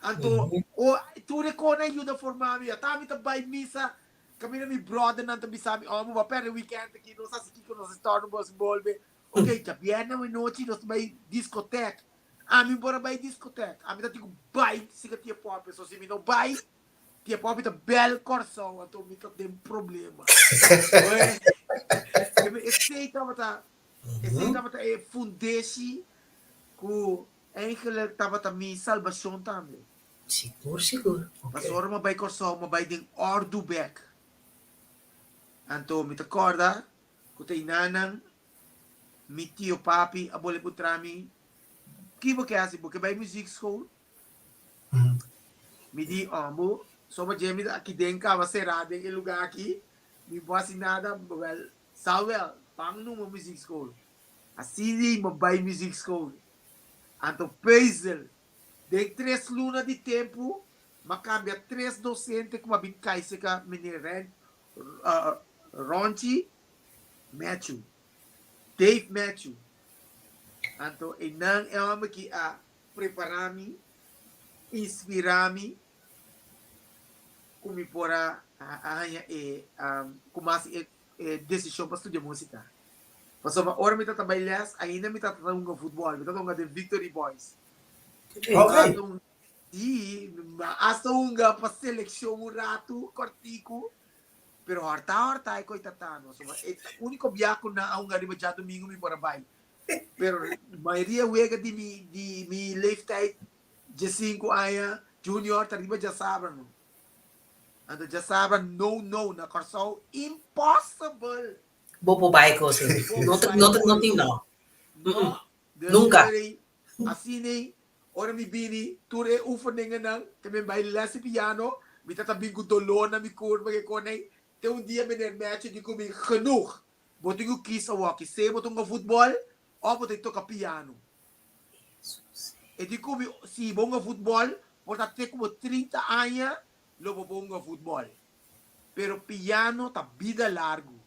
Anto, o tur e kosnan a yuda formá mi. Ata mi ta bai misa, kaminda mi bròdernan ta bisa mi, Oh, bo a pèrdè wikènt aki, nos hasi kiko, nos hasi tòrnu, nos bolbe. Ok, djabièrnè anochi nos ta bai diskotèk. Ami por a bai diskotek. Ami ta tin ku bai si ka tia Poppy. So si mi no bai, tia Poppy ta bel Kòrsou, anto mi ta den problema. Esei tabata, esei tabata e fundeshi ku eigenlijk tabata mi salbashon tambe. Sigur, sigur. Ok. Pasobra ora mi a bai Kòrsou, mi a bai den òrdu bèk. Anto mi ta kòrda ku ta inanan Mi tio papi a bole puntra mi, Ki bo ke hasi? Bo ke bai muziekschool? Mi di, Ombo, soba dje mi ta aki den kaba será den e lugá aki, mi bo hasi nada, wel, sa wel, ban numa muziekschool. Asina mi bai muziekschool. Anto peuzel, den tres luna di tempu, m'a kambia tres dosente ku m'a bin kai serka meneer Ronchi. Matthew. Dave Matthew. Anto einan e hòmber ki a prepará mi, inspirá mi ku mi por a haña e ku mas e desishon pa studia músika. Pasobra ora mi tabata bai lès ainda mi tabata hunga futbòl, mi tabata hunga den Victory Boys. Ok. Sí, mi a hasta hunga pa selekshon un ratu kòrtiku, pero hòrtá hòrtá e koi ta tano. Pasobra e úniko biaha ku nan a hunga riba djadumingu mi por a bai. Pero mayoria wega di mi di mi leeftijd diesinku aña junior ta riba djasabra no. Anto djasabra no no na Kòrsou impossible. Bo por bai kos ei. Bo No por bai no no kos tin ei. no. No. Dus Nunka. ora ei asina ei ora mi bini tur e oefeningennan ke mi bai les di piano mi ta ta bin ku doló na mi kurpa ke kon ei te un dia meneer Matthew di ku mi genoeg Bo tin ku kis awoki, sea bo ta hunga futbòl òf bo ta toka piano. E di ku mi, si bo hunga futbòl, por ta te ku bo 30 aña lo bo por hunga futbòl. Pero piano ta bida largu.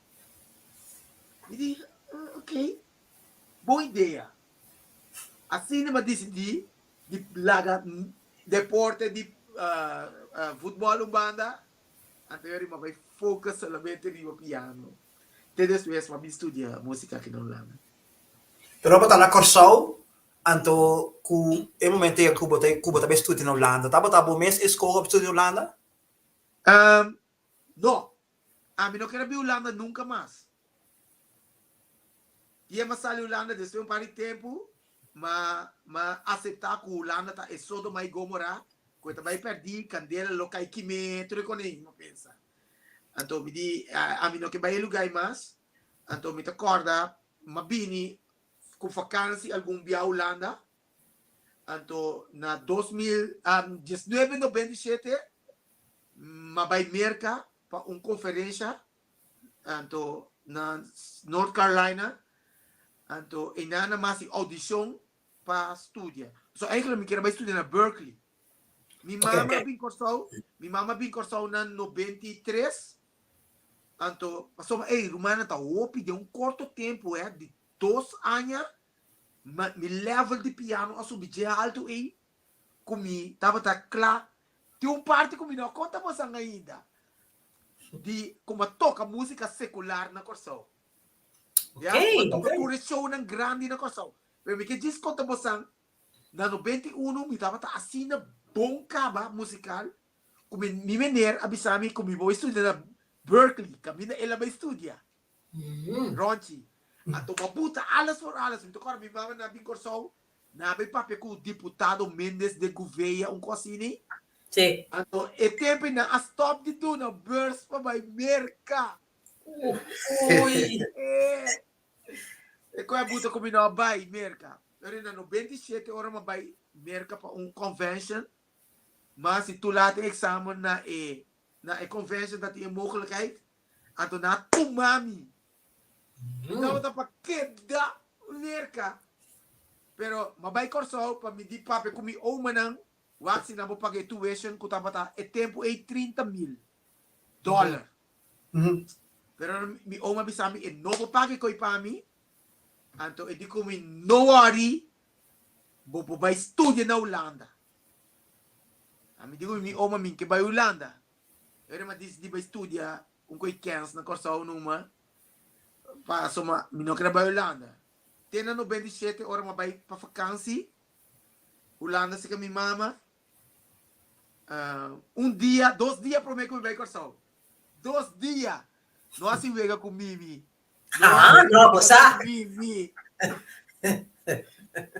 Mi di, ok, bon idea. Asina mi a disidí di laga deporte di futbòl un banda, anto mi a bai focus solamente riba piano. Te despues mi a bin studia músika aki na Hulanda. Pero bo ta na Kòrsou, anto ku e momento ei ku bo ta ku bo ta bai studia na Hulanda, tabata bo mes e skoho pa studia na Hulanda? No, ami no ker a bin Hulanda nunka mas. Dia mi a sali Hulanda despues un par di tempu, mi a aseptá ku Hulanda ta e Sodoma i Gomora, ku e ta bai pèrdí, kandela lo kai kim'é, tur e konei, mi a pensa. Anto mi di, ami no ke bai e lugá ei mas. Anto mi ta kòrda, mi a bini ku fakansi algun bia Hulanda. Anto na 2019 97 mi a bai Merka pa un konferensha, anto na North Carolina. Anto einan a masi oudishon pa studia. So eigenlijk mi kier a bai studia na Berkeley. Mi mama a bin Kòrsou, mi mama a bin Kòrsou na 93. Anto, pasobra, ey, rumannan ta hopi den un korto tempu, eh, di dos aña, ma mi level di piano a subi dje haltu ey, ku mi tabata kla. Tin un parti ku mi no a konta bosan ainda, di ku mi a toka músika sekular na Kòrsou. Ya, mi a toka tur e shownan grandi na Kòrsou. Pero mi ke djis konta bosan, na 91 mi tabata asina bon kaba musikal, ku mi mi meneer a bisa mi ku mi bo bai studia na Berkeley, kaminda el a bai studia. Ronchi. Anto bo a buta alles voor alles. Mi ta kòrda mi mama na bin Kòrsou, nan a bai papia ku diputado Mendes de Gouveia, un kos asina. Sí. Anto e tempu ei nan a stòp di duna beurs pa bai Merka. Ui. E kos a buta ku mi no a bai Merka. Pero na 97 ora mi a bai Merka pa un convention, ma si toelaat e examen na e na e convention ta tin e mogelijkheid, anto nan a tuma mi. Mi tabata pa keda Merka. Pero mi a bai Kòrsou pa mi di papia ku mi omanan wak si nan por paga e tuition ku tabata e tempu ei 30,000 dòler. Pero mi oma a bisa mi e no por paga e koi pa mi, anto e di ku mi no wòri, bo por bai studia na Hulanda. A mi di ku mi oma mi ke bai Hulanda. Ora mi a disidí bai studia un koi kèns na Kòrsou numa, pasobra mi no kere bai Hulanda. Te na 97 ora mi a bai pa fakansi Hulanda serka mi mama, un dia, dos dia promé ku mi bai Kòrsou. Dos dia! No hasi wega ku Mimi. No Ah, hasi no, wega bo sa. ku Mimi.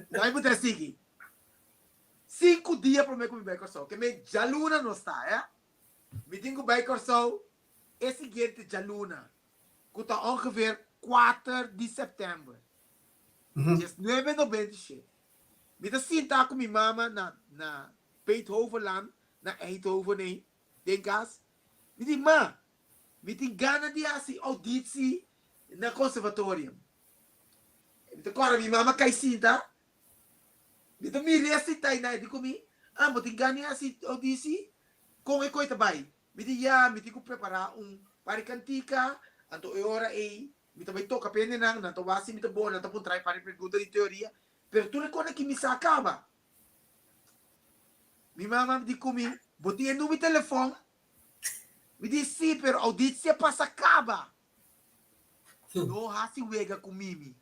Dai bo ta sigui. Sinku dia promé ku mi bai Kòrsou. Ke men djaluna nos ta, eh? Mi tin ku bai Kòrsou e siguiente djaluna, ku ta ongeveer kuater di sèptèmber. 1997. Mi ta sinta ku mi mama na na Beethovenlaan, na Eindhoven ei, den kas. Mi di, Ma, mi tin gana di hasi ouditsi na konservatorium. Mi ta kòrda mi mama kai sinta, mi ta mir'é sinta einan, e di ku mi, Ah, bo tin gana di hasi ouditsi? Kon e koi ta bai? Mi di, Ya, mi tin ku prepará un par di kantika, anto e ora ei. Mi ta bai toka pa hendenan, nan ta wak si mi ta bon, nan ta puntra mi par di pregunta di teoria, pero tur e kos aki mi sa kaba. Mi mama di ku mi, Bo tin e number di telefòn? Mi di, Sí, pero auditsia pasa kaba. No hasi wega ku mimi.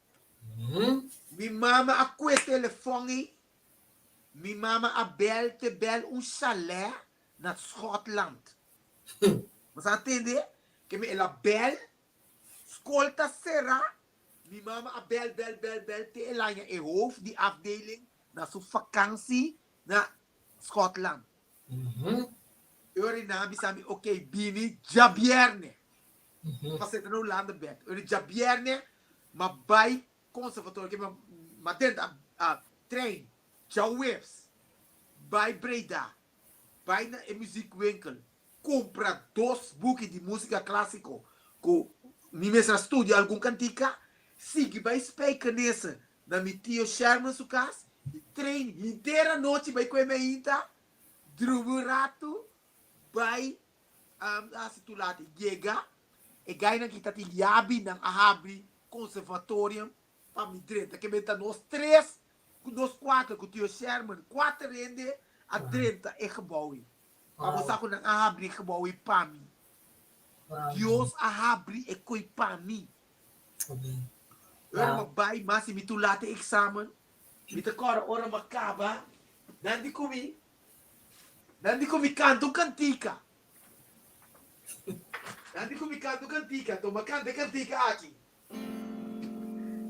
Mi mama a kue telefòn ei, mi mama a bèl te bèl un chalè na Schotland. Bo sa tende ke mi el a bèl, skol ta será, mi mama a bèl bèl bèl bèl te el haña e hoofd di afdeling na su fakansi na Schotland. E ora ei nan a bisa mi, ok, bini djabièrnè. Pasé ta na Hulanda bèk. E ora ei djabièrnè m'a bai conservatorio, ke m'a drenta trein djaweps bai Breda. Bai na e muziekwinkel, kumpra dos buki di músika klásiko ku mi mester a studia algun kantika, sigui bai Spijkenisse na mi tio Sherman su kas i train henter anochi bai kue mi ainta, drumi un ratu, bai hasi tur lati. Yega, e gainan ki ta tin yabi nan a habri conservatorium Pa mi drenta ke benta nos tres ku nos kuater ku tio Sherman kuater hende a drenta e gebou ei. Pa bo sa ku nan a habri e gebou ei pa mi. Dios a habri e koi pa mi. Ora mi a bai mas i mi tur lata e eksamen, mi ta kòrda ora mi a kaba, nan di ku mi, nan di ku mi kanta un kantika. Nan di ku mi kanta un kantika, anto mi a kanta e kantika aki.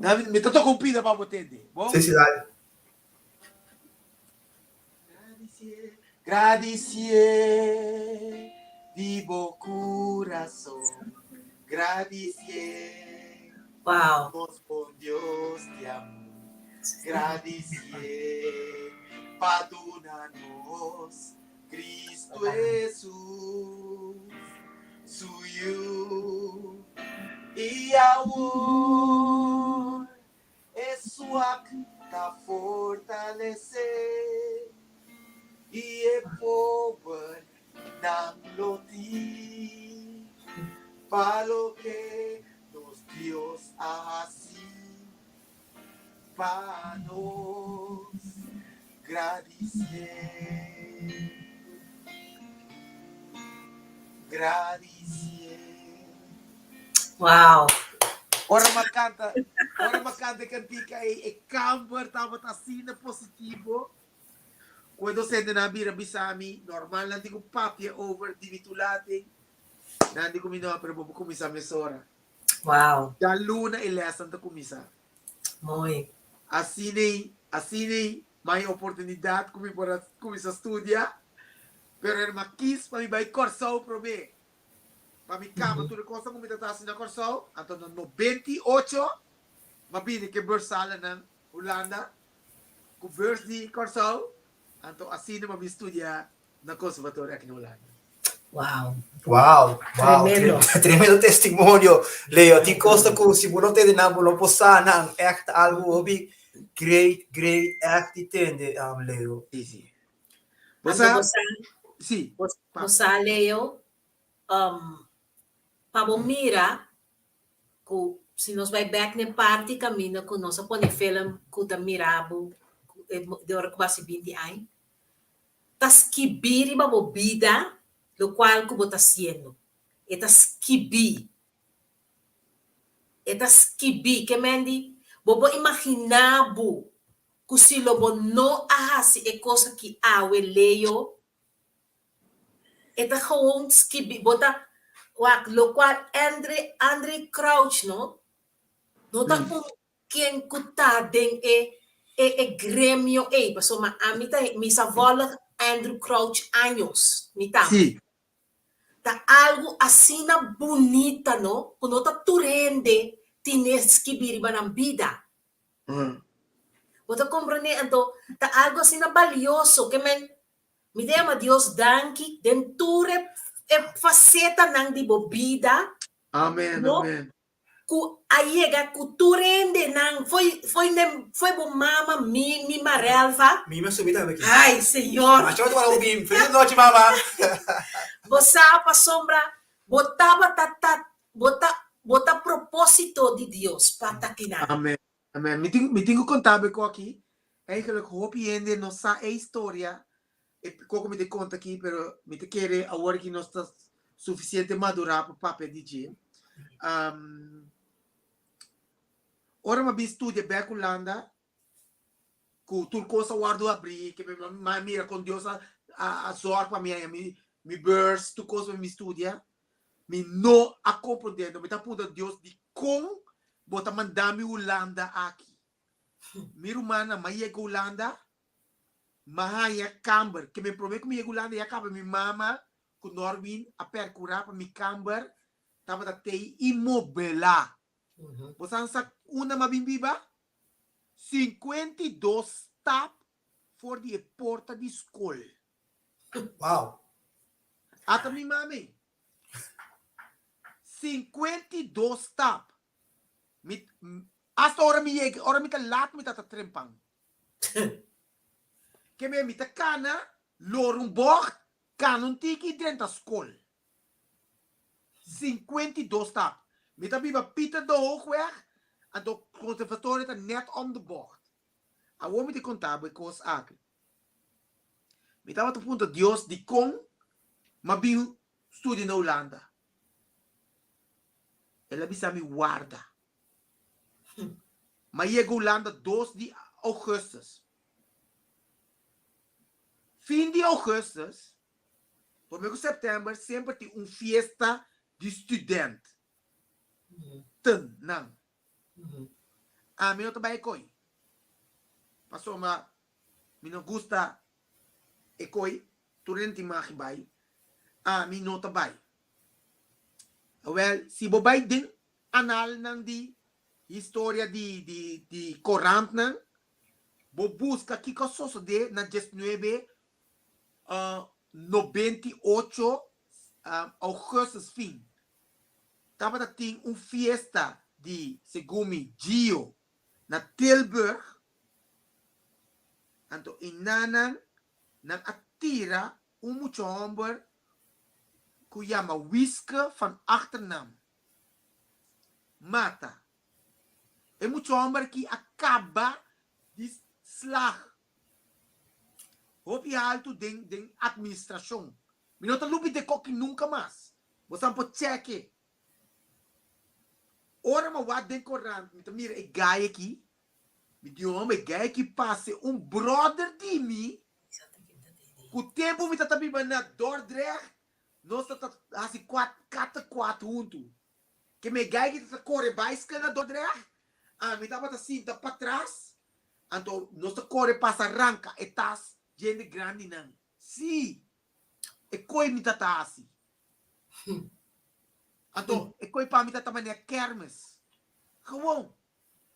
Mi ta toca un pida pa bo tende. Bon? Sí, sí, dale. Gradicie di bo corazón. Gradicie. Wow. Nos bon Dios di amor. Gradicie pa duna nos Cristo Jesus, su Yu, i awor e swak ta fortalesé, i e pober nan lo tin, pa loke nos Dios a hasi pa nos gradisié, gradisié. Wow. Ora m'a canta, ora m'a canta e cantica ei, e camber tabata asina positivo, cu e docentenan a bira bisa mi, normal nan tin cu papia over di mi toelating, nan di cu mi no, pero bo por cuminsa mesora. Wow. Djaluna e lesnan ta kuminsá. Mooi. Asina asina mi hay oportunidat ku mi por a kuminsá studia, pero e mi kis pa mi bai Kòrsou promé, pa mi kaba tur e kosnan ku mi ta hasi na Kòrsou. Anto na 98 mi a bini ku e bursalenan Hulanda, ku burs di Kòrsou, anto asina mi a bin studia na conservatorio aki na Hulanda. Wow. Wow, wow. Tremendo. Tremendo testimonio, Leo. Tin cosa ku si bo no tende nan, bo no por sa nan. Echt algo hopi great, great, echt di tende, Leo. Sí, sí. Anto Bo sa, bo sa, sí. bo, bo sa, Leo, pa bo mira ku si nos bai bek n'e parti kaminda ku nos a pone film ku ta mira bo di ora ku bo hasi binti aña, ta skibí riba bo bida lokual ku bo ta hasiendo. E ta skibí. E ta skibí. Ke men di, bo por imaginá bo ku si lo bo no a hasi e kos aki awe, Leo, e ta gewoon skibí. Bo ta wak lokual Andre, Andre Crouch no, no ta un Ken ku ta den e e e gremio ei? Pasobra ami ta mi sa volg Andrew Crouch años, mi ta. Sí. Ta algu asina bunita no, ku no ta tur hende tine skibí riba nan bida. Bo ta komprendé? Anto ta algu asina balioso ke men mi ta yama Dios danki den tur e e fasetanan di bo bida. Amen, No? amen. Ku a yega ku tur hendenan foi foi den foi bo mama mi mi Marelva. Mi mi a subi tambe aki. Ai señor. Masha wak hopi. Feliz nochi mama. Bo sa pasobra bo tabata ta bo ta. Bo ta propósito di Dios pa ta kinan. Amen. Amen. Mi tin, mi tin ku konta bo ku aki, eigenlijk hopi hende no sa e historia, e koko mi ta konta aki, pero mi ta kere awor ki nos ta sufisiente madurá pa papia di dje. Um, ora mi a bin studia bek Hulanda, ku tur kos a wòrdu abrí, ke mi a mira kon Dios a a zòrg pa mi haña mi mi beurs, tur kos pa mi studia, mi no a komprondé, mi ta puntra Dios dikon bo ta manda mi Hulanda aki? Mi rumannan, mi a yega Hulanda, mi a haña kamber, ke mi promé ku mi yega Hulanda ya kaba mi mama ku Norwin a pèrkurá pa mi kamber tabata tei inmobelá. Bo sa sa unda mi a bin biba? 52 stap for di e porta di skol. Wow. Ata mi mami. 52 stap. Mi, hasta ora mi yega, ora mi ta laat mi ta ta trempan. Ke me mi ta kana, lora un bocht, kana un tiki drenta skol. 52 stap. Mi ta biba Pieter de Hoogweg, anto conservatorio ta net om de bocht. Awor mi ta konta bo e kos aki. Mi tabata puntra Dios dikon m'a bin studia na Hulanda. El a bisa mi warda. M'a yega Hulanda dos di augustus. Fin di augustus, prome ku september semper tin un fiesta di student. Ten nan. Ami no ta bai e koi. Pasobra mi no gusta e koi, tur hende tin magi bai. Ami no ta bai. Awel, si bo bai den analnan di historia di di di korantnan, bo buska kiko a sosodé na diesnuebe 98 augustus fin. Tabata tin un fiesta di, segun mi, Gio na Tilburg. Anto enanan nan a tira un mucha homber ku yama Wiske van Achternam mata. E mucha homber aki a kaba di slag hopi haltu den den administrashon. Mi no ta lubid'é koki nunka mas. Bo sa por chèk'é. Ora mi a wak den korant mi ta mira e gai aki, mi di homber e gai aki pase un bròder di mi ku tempu mi ta ta biba na Dordrecht nos ta ta hasi kwat kata kwat huntu. Ke mi e gai aki ta ta kore baiskel na Dordrecht, ami tabata sinta patras, anto nos ta kore pasa ranka e tas djende grandinan. Sí, e koi mi ta ta hasi. Anto, e koi pa mi ta ta manera kermis. Gewoon.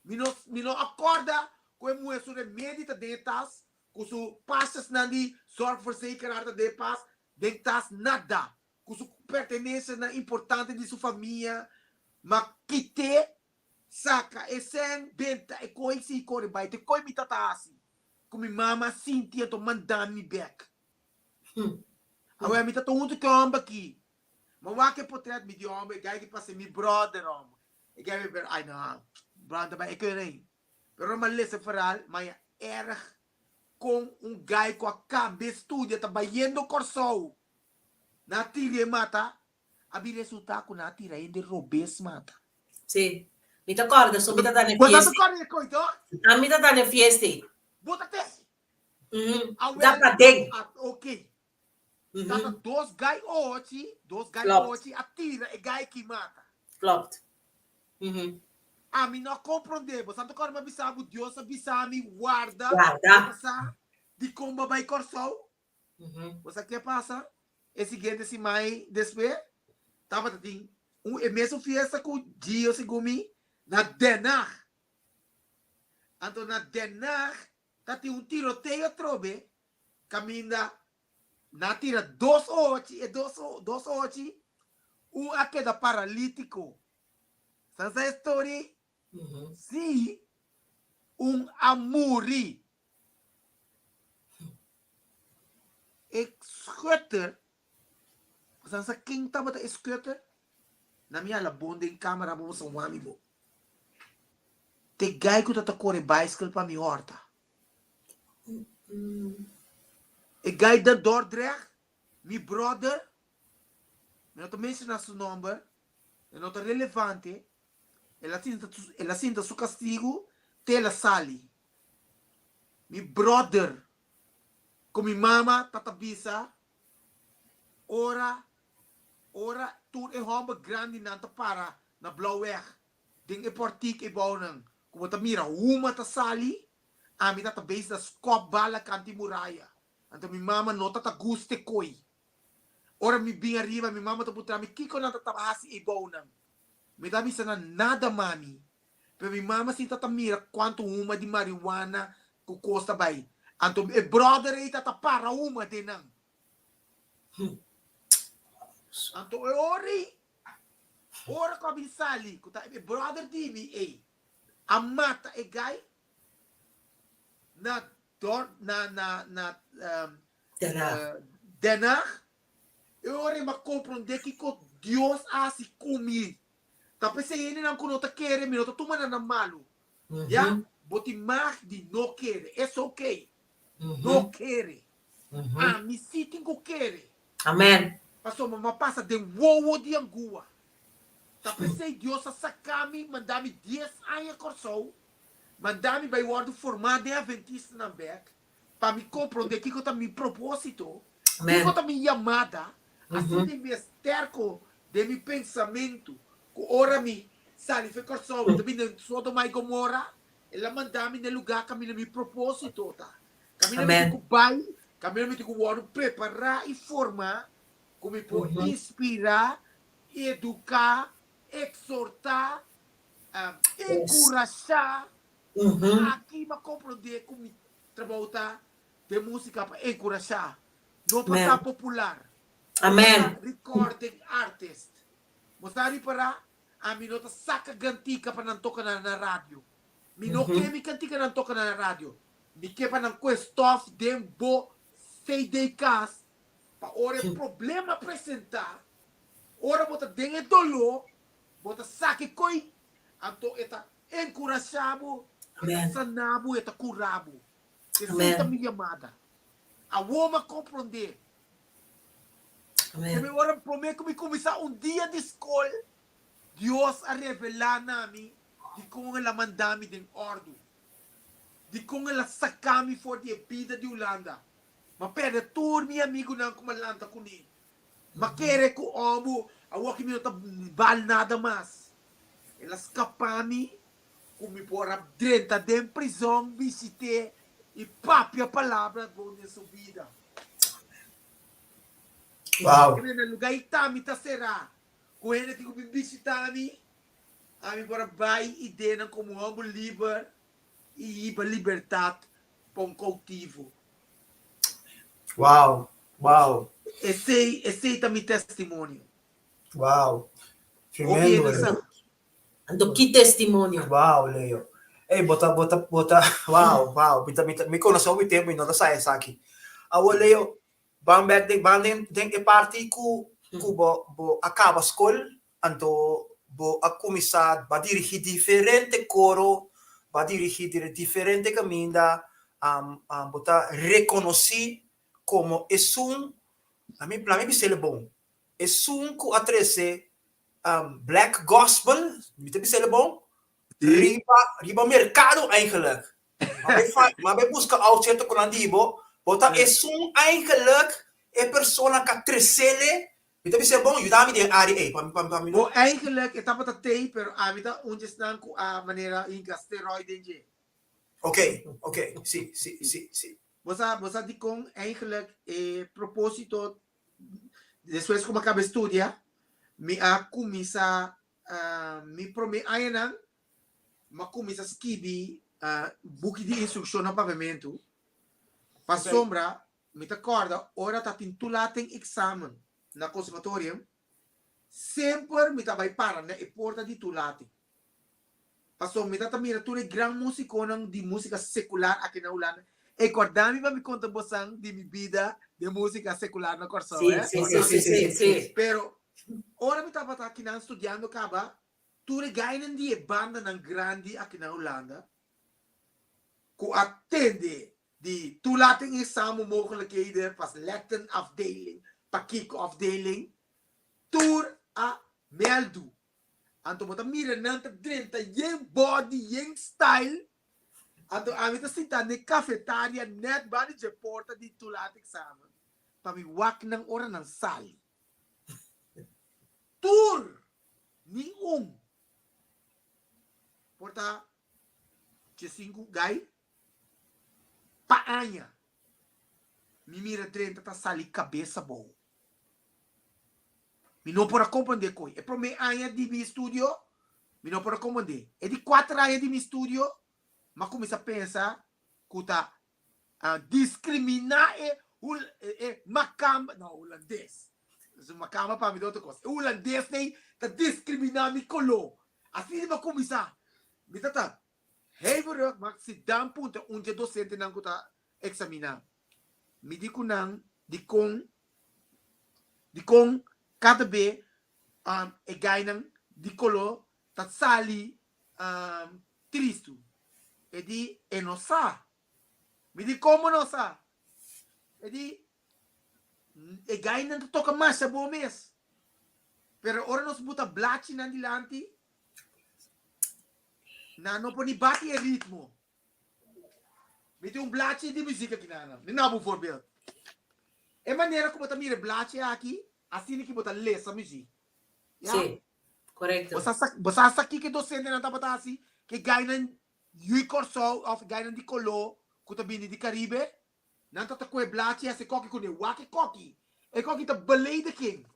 Mi no, mi no a korda ku e muher su remedi ta den e tas, ku su pasjesnan di zorgverzekeraar ta den e pas, den tas, nada. Ku su pertenencianan importante di su famia, ma kite, saka e sèn, benta e koi si kore bai. Te koi mi ta ta hasi. Ku mi mama a sinti anto manda mi bek. Awor mi ta ta huntu ku e hòmber aki. Mi a wak e potret, mi di hòmber, e guy ki pasa mi bròder hòmber. E guy mi pero, ai no, bròder ta bai e kere ei. Pero ora mi a lesa e verhaal, mi a haña erg kon un guy ku a kaba e studia ta bayendo Kòrsou, nan a tira e mata, a bin resultá ku nan a tira hende robes mata. Sí. Mi ta kòrda, so mi ta ta na e Bo ta fiesta. kòrda e koi, toch? Ami ta ta na e fiesta ei. Bo ta te? Mm, Awel, da paden. ah, ok. Mhm. Tata dos gai ochi, dos gai Klopt. ochi a tira e gai ki mata. Klopt. Mhm. Ami no a comprende bo. Santo Corma bisa bo, Dios a bisa mi warda. Warda. Bo sa di kon bo bai Kòrsou. Mhm. Bo sa ke pasa? E siguiente siman despues tabata tin un e mesun fiesta ku Gio segun mi na Den Haag. Anto na Den Haag Ta tin un tiroteo atrobe kaminda nan a tira dos ochi, e dos dos ochi, un a keda paralítiko. Sa sa e story? Sí, un a muri. E schutter, sa sa ken tabata e schutter? Na mi hala bon den camera bo boso wami bo. Te guy ku ta ta kore bicycle pa mi horta. E guy den Dordrecht, mi brother, mi no ta menciona su nomber, e no ta relevante, el a sinta el a sinta su castigo te el a sali. Mi brother ku mi mama ta ta bisa ora ora tur e homber grandinan ta para na Blauweg den e portik ebounan ku bo ta mira huma ta sali, ami ta ta bezig ta skòp bala kanti muraya. Anto mi mama no ta ta gusta e koi. Ora mi bin ariba mi mama ta puntra mi kiko nan ta taba hasi ebounan. Mi ta bisa nan nada mami. Pero mi mama si ta ta mira kuantu huma di marihuana ku kos ta bai. Anto e brother ei ta ta para huma den nan. Anto e ora ei, ora ku a bin sali ku ta e brother di mi ei a mata e guy na dor na na na Den Haag. Den Haag, e ora ei mi a komprondé kiko Dios a hasi ku mi. Ta p'esei hendenan ku no ta kere mi no ta tuma nan na malu. Ya, bo tin mag di no kere, es ok. No kere. Ami si tin ku kere. Amen. Pasobra mi a pasa den wowo di angua. Ta p'esei Dios a saka mi, manda mi dies aña Kòrsou, manda mi bai wòrdu formá den Adventistanan bèk, pa mi komprondé kiko ta mi propósito, kiko ta mi yamada, asina mi es tèrko den mi pensamentu ku ora mi sali for Kòrsou mi ta bini den Sodoma i Gomora, el a manda mi na e lugá kaminda mi propósito ta, kaminda mi tin ku bai, kaminda mi tin ku wòrdu prepará i formá ku mi por inspirá, eduká, eksortá, enkurashá. Aki mi a komprondé ku mi trabou ta den músika pa enkurashá, no pa ta popular, no pa ta recording artist. Bo sa ripará? Ami no ta saka gantika pa nan toka na radio. Mi no ke mi kantikanan toka na radio. Mi ke pa nan kue stof den bo CD kas pa ora e problema presentá, ora bo ta den e doló, bo ta saka e koi, anto e ta enkurashá bo, e ta saná bo, e ta kurá bo. Esei ta mi yamada. Awor mi a komprondé. Te mi ora promé ku mi kuminsá un dia di skol, Dios a revelá na mi dikon el a manda mi den òrdu, dikon el a saka mi for di e bida di Hulanda. Mi a pèrdè tur mi amigunan ku mi a lanta kuné. Mi a kere ku òmbu awor ki mi no ta bal nada mas. El a skapá mi ku mi por a drenta den prizòn, bishit'é i papia palabra bon den su bida. Wow. Na lugá i ta mi ta será ku hende tin ku bin bishitá mi, ami por a bai i den nan komo hòmber liber i hiba libertat pa un koutivo. Wow, wow. Esei, esei ta mi testimonio. Wow. Hopi Tremendo, hende sa. Leo. Anto ki testimonio. Wow, Leo. Ey, bo ta, bo ta, bo ta, wow, wow. Mi ta, mi ta, mi konosé hopi tempu i no ta sa esaki. Awor, Leo, ban bek den, ban den, den e parti ku, ku bo, bo a kaba skol, anto bo a kuminsá, bo a dirigí diferente koro, bo a dirigí diferente kaminda, bo ta rekonosí komo esun, lami, lami bis'el bon, esun ku a trese black gospel, mi ta bis'el bon, riba, riba merkado eigenlijk. Ma bai fa, ma bai buska out cierto ku nan di bo, bo ta esun eigenlijk e persona ka tresele, mi ta bisa bon, yuda mi den e área ei, pa mi, pa mi, pa mi Bo eigenlijk e tabata tei, pero ami ta un djesnan ku a manera hinka steroid den dje. Ok, ok, si, si, si, si. Bo sa, bo sa dikon eigenlijk e proposito despues ku mi a kaba e studia, mi a kuminsá mi promé añanan Mi a kuminsá skibi buki di instrukshon na papiamentu pasobra mi ta kòrda ora ta tin toelating examen na konservatorium semper mi ta bai para na e porta di toelating pasobra mi ta ta mira tur e gran musikonan di musika sekular aki na Hulanda e kòrda mi pa mi konta bosan di mi bida den musika sekular na Kòrsou Sí, sí, sí, sí, sí, sí. pero. Ora mi tabata akinan studiando kaba, tur e gainan di e bandanan grandi aki na Hulanda ku a tende di toelating examenmogelijkheden pa lettenafdeling, pa kiko afdeling, tur a meldu. Anto bo ta mira nan ta drenta yen body, yen style. Anto ami ta sinta den cafetaria net banda dje porta di toelatingexamen pa mi wak nan ora nan sali. Tur! Ni un. Por ta djesinku gai pa aña. Mi mira drenta ta sali kabes abou. Mi no por a komprendé koi. E promé aña di mi estudio, mi no por a komprendé. E di kuater aña di mi estudio, mi a kuminsá pensa ku ta diskriminá e e makamba, no, hulandes. Makamba pa mi ta otro kos. E hulandesnan ta diskriminá mi koló. Asina mi a kuminsá. Mi ta ta Heiverug, ma si Dan puntra un dje dosentenan ku ta eksaminá, mi di ku nan dikon dikon kada be e gainan di koló ta sali tristu. E di e no sa. Mi di komo no sa? E di e gainan ta toka masha bon mes, pero ora nos buta blachinan dilanti Nan no por ni bati e ritmo. Mi tin un blachi di muziek aki nan. Mi na bo un voorbeeld. E manera ku bo ta mira e blachi aki, asina ki bo ta lesa muziek. Ya? Sí, korekto. Bo sa sa, bo sa sa kiko e dosentenan tabata hasi? Ke gainan yui Kòrsou òf gainan di koló ku ta bini di Karibe, nan ta ta kohe blachi hasi koki kuné. Wak e koki. E koki ta belediging.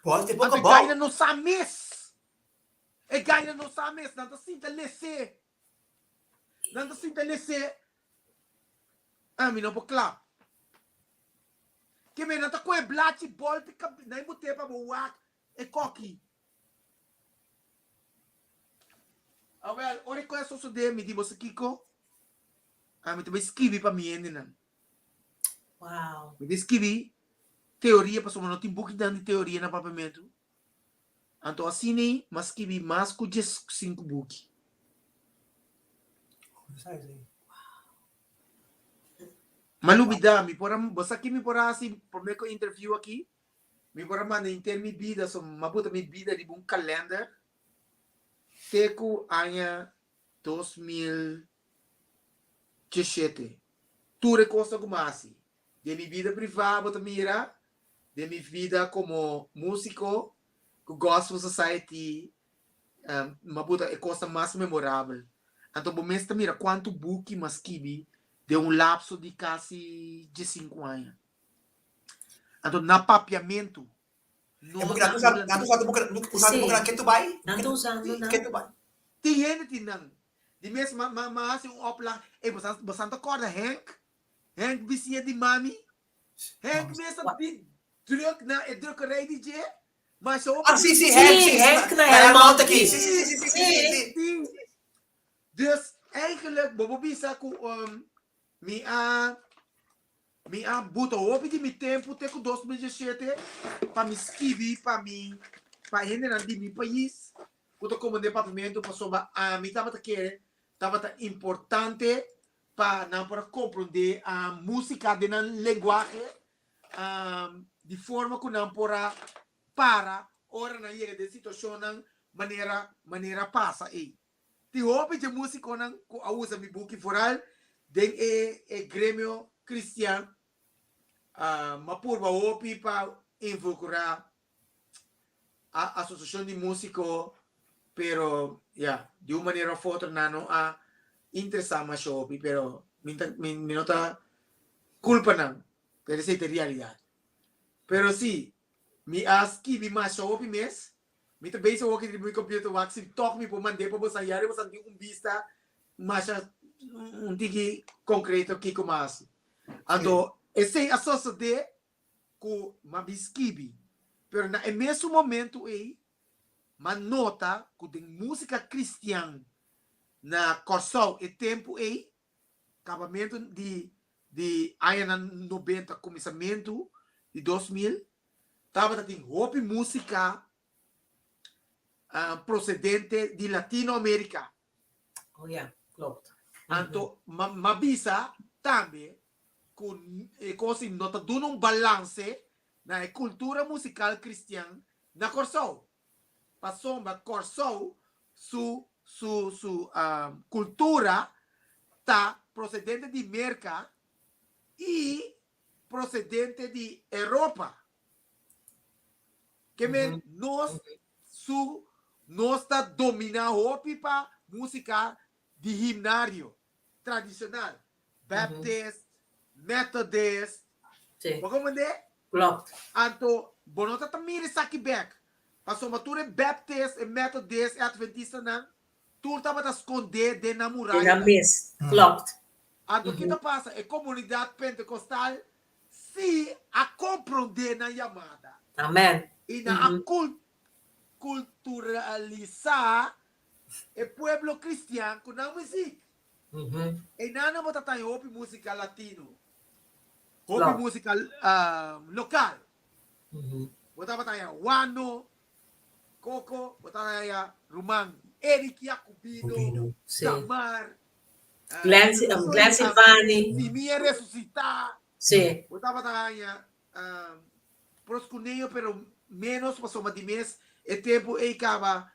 Volte boca Anto e bou. gainan no sa mes. E gainan no sa mes. Nan ta sinta les'é. Nan ta sinta les'é. Ah, mi no por klap. Ke men nan ta kohe blachi bolpi kabe, nan e bot'é pa bo wak e koki. Awel, ora e kos a sosodé, mi di boso kiko? Ah, mi ta bai skibi pa mi hendenan. Wow. Mi ta skibi teoria pasobra no tin bukinan di teoria na papiamentu. Anto asina m'a skibi mas ku 15 buki. M'a lubida, mi por a, bo sa ki mi por a hasi promé ku e interview aki? Mi por a manda henter mi bida, so m'a buta mi bida riba un kalender te ku aña 2017. Tur e kosnan ku mi a hasi den mi bida privá bo ta mira, den mi bida komo músiko ku Gospel Society mi a buta e kosnan mas memorabel. Anto bo mes ta mira kuantu buki mi a skibi den un lapso di kasi diesinku aña. Anto na papiamentu, no E buki na nan ta usa, nan ta hulandes. usa buki, usando Sí, bukinan ketu bai, nan ta usando nan. ketu bai. Tin hende tin nan. Di mes ma ma ma hasi un oplag. Ey bo sa bo sa ta kòrda Henk? Henk bisiña di mami? Henk mes a bin druk na e drukkerij di dje. Masha hopi Ah, sí, sí, Sí, Henk, sí, sí, Henk na na na Helmond Helmond aki. aki. Sí, sí, sí, sí, sí, sí, sí. Sí. Dus eigenlijk bo por bisa ku um, mi a Mi a buta hopi di mi tempu te ku 2017 pa mi skibi pa mi pa hendenan di mi pais ku ta komprendé papiamentu pasobra ami tabata kere tabata importante pa nan por a komprendé músika den nan lenguahe di forma ku nan por a para ora nan yega den situashonnan manera manera pasa ei. Tin hopi dje músikonan ku a usa mi buki foral den e e gremio kristian. M'a purba hopi pa involukrá a asosiashon di músiko, pero ya, di un manera òf otro nan no a interesá masha hopi, pero mi ta mi mi no ta kulpa nan, pero esei ta e realidat. Pero sí, mi a skibi masha hopi mes. Mi ta bezig awor riba mi computer wak si tog mi por mand'é pa boso yari boso tin un bista masha un tiki concreto kiko mi a hasi. Anto esei a sosodé ku mi a bin skibi, pero na e mesun momento ei mi a nota ku den músika kristian na Kòrsou e tempu ei, kabamentu di di añanan nobenta kuminsamentu. di 2000, tabata tin hopi músika procedente di Latino Amerika. Oh ja, klopt. Anto m'a bisa tambe ku e kos ei no ta duna un balanse na e kultura musikal kristian na Kòrsou. Pasobra Kòrsou su su su kultura ta prosedente di Merka i prosedente di Europa. Ke men nos su nos ta dominá hopi pa músika di himnario tradishonal, Baptist, Methodist. Bo komprendé? Klopt. Anto bo no ta ta mira esaki bèk, pasobra tur e Baptist, e Methodist, e Adventistanan, tur tabata skondé den nan Den nan murayanan. mes. Klopt. Anto ki ta pasa? E komunidat pentekostal Sí a komprondé nan yamada. Amen. I nan a kulturalisá e pueblo kristian ku nan muzik. Einan nan bo ta taña hopi músika latino, hopi músika lokal. Bo tabata haña Wano, Coco, bo ta haña ruman Eric Jacobino, Damar, Glenn, Glenn Silvani. Simia Resucitá. Sí. Bo tabata haña Proscuneo, pero menos pasobra di mes e tempu ei kaba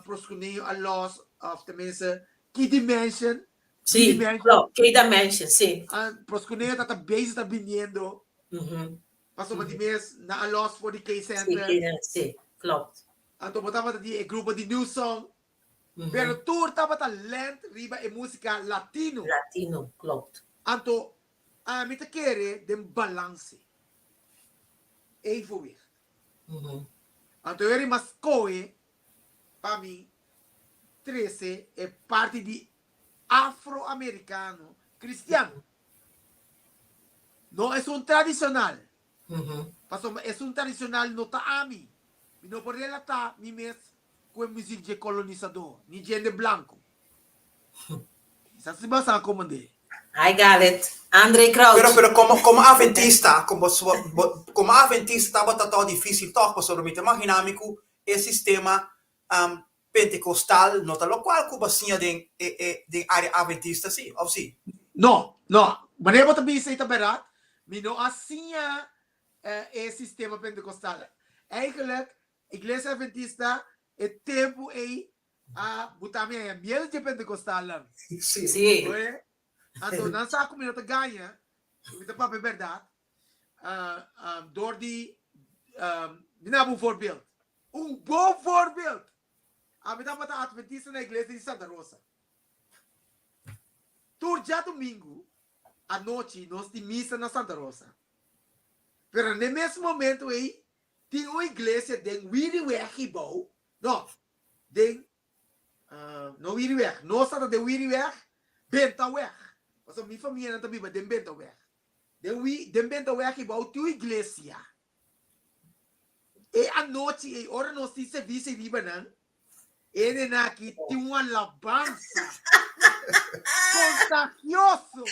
Proscuneo a los, of tenminste Key Dimension. Sí, klopt, Key Dimension, sí. Proscuneo ta bezig ta biniendo. Pasobra di mes nan a los for di Key Center. Sí, sí, klopt. Anto bo tabata di e grupo di New Song. Pero tur tabata lent riba e músika latino. Latino, klopt. Anto ami ta kere den balanse, evenwicht. Anto e rima skohe pa mi trese e parti di afroamerikano kristian. No esun tradishonal. Pasobra esun tradishonal no ta ami. Mi no por relatá mi mes ku e muzik dje kolonisadó, ni djende blanku. Sa si bo sa komand'é. I got it. Andre Crouch. Pero, pero komo, komo adventista, komo, komo adventista tabata tòg difísil tòg, pasobra mi ta imaginá mi ku e sistema pentekostal no ta lokual ku bo a siña den e e den área adventista si, òf si? No, no. Manera bo ta bisa ei ta bèrdat. Mi no a siña e sistema pentekostal. Eigenlijk, Iglesia Adventista e tempu ei a buta mi haña miedu dje pentekostalnan. Sí. Oe? Anto nan sa ku mi no ta gaña, ku mi ta papia bèrdat, dor di mi na bo un voorbeeld. Un bon voorbeeld! Ami tabata adventista na iglesia di Santa Rosa. Tur djadumingu anochi nos tin misa na Santa Rosa. Pero n'e mes momento ei tin un iglesia den Wiriweg hibou, no, den, no Wiriweg, nos tabata den Wiriweg, Bentaweg, pasobra mi famianan ta biba den Bentaweg. Den Wi, den Bentaweg hibou tin un iglesia. E anochi ei, ora nos tin servicio riba nan, e hendenan aki tin un alabansa contagioso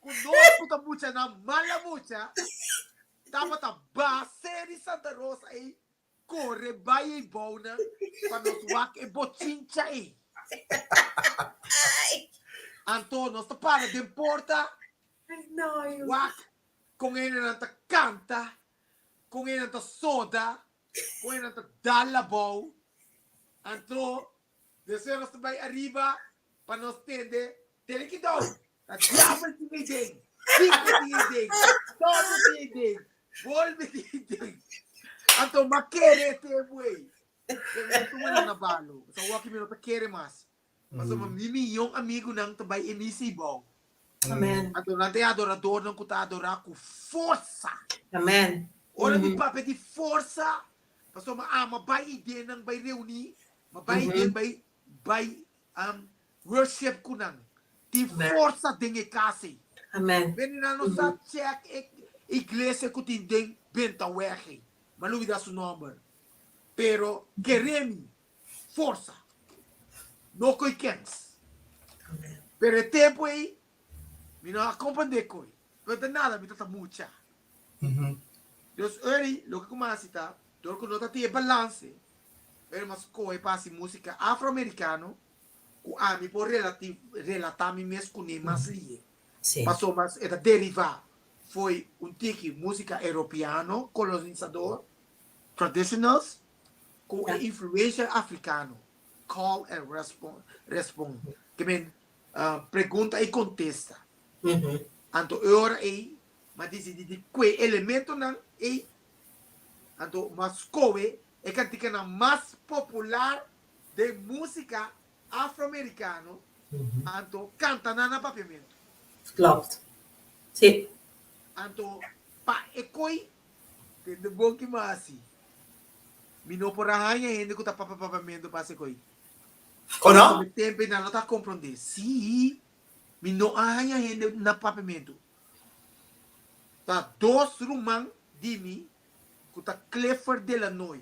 cu nos cu ta muchanan mala mucha tabata base di Santa Rosa ei core bai ei bounan pa nos wak e bochincha ei. Anto nos ta para den porta wak Kon hendenan ta kanta, kon hendenan ta soda, kon hendenan ta dal abou. Anto, despues nos ta bai ariba pa nos tende, Tene kidou, ta diabel tin ei den, kiko tin ei den, todo tin ei den, bolbe tin ei den. Anto, m'a kere e tempu ei. Pero mi no tuma nan na balo. Pasobra awor aki mi no ta kere mas. Pasobra mi miyon amigunan ta bai e misa i bou. Amen. Anto nan ta e adoradornan ku ta adorá ku forsa. Amen. Ora mi papia di forsa, pasobra mi ama bai idenan bai reuní, mi bai iden bai bai worship ku nan. Tin forsa den e kas ei. Amen. Bende nan no sa check e iglesia ku tin den Bentaweg ei. Mi a lubida su nomber. Pero kere mi forsa. No koe kens. Pero e tempu ei, mi no a komprendé koe. Pero ta nada, mi ta ta mucha. Dus ori, loke ku mi a hasi ta, dor ku no ta tin e balanse, ori mi a skohe pa hasi músika afroamerikano ku ami por relatá mi mes kuné mas lihe. Pasobra e ta derivá fo'i un tiki músika europeano, kolonisador, traditionals, ku e influensha afrikano, call and respond, ke men pregunta i kontesta. Anto e ora ei mi a disidí di kue elementonan ei, anto mi a skohe e kantikanan mas popular den músika afroamerikano, anto kanta nan na papiamentu. Klopt. Sí. Anto pa e koi tende bon ki mi a hasi. Mi no por a haña hende ku ta papia papiamentu pa hasi e koi. Kon no? Pasobra e tempu ei nan no ta komprondé. Sí, mi no a haña hende na papiamentu. Ta dos ruman di mi ku ta Clifford Delanoy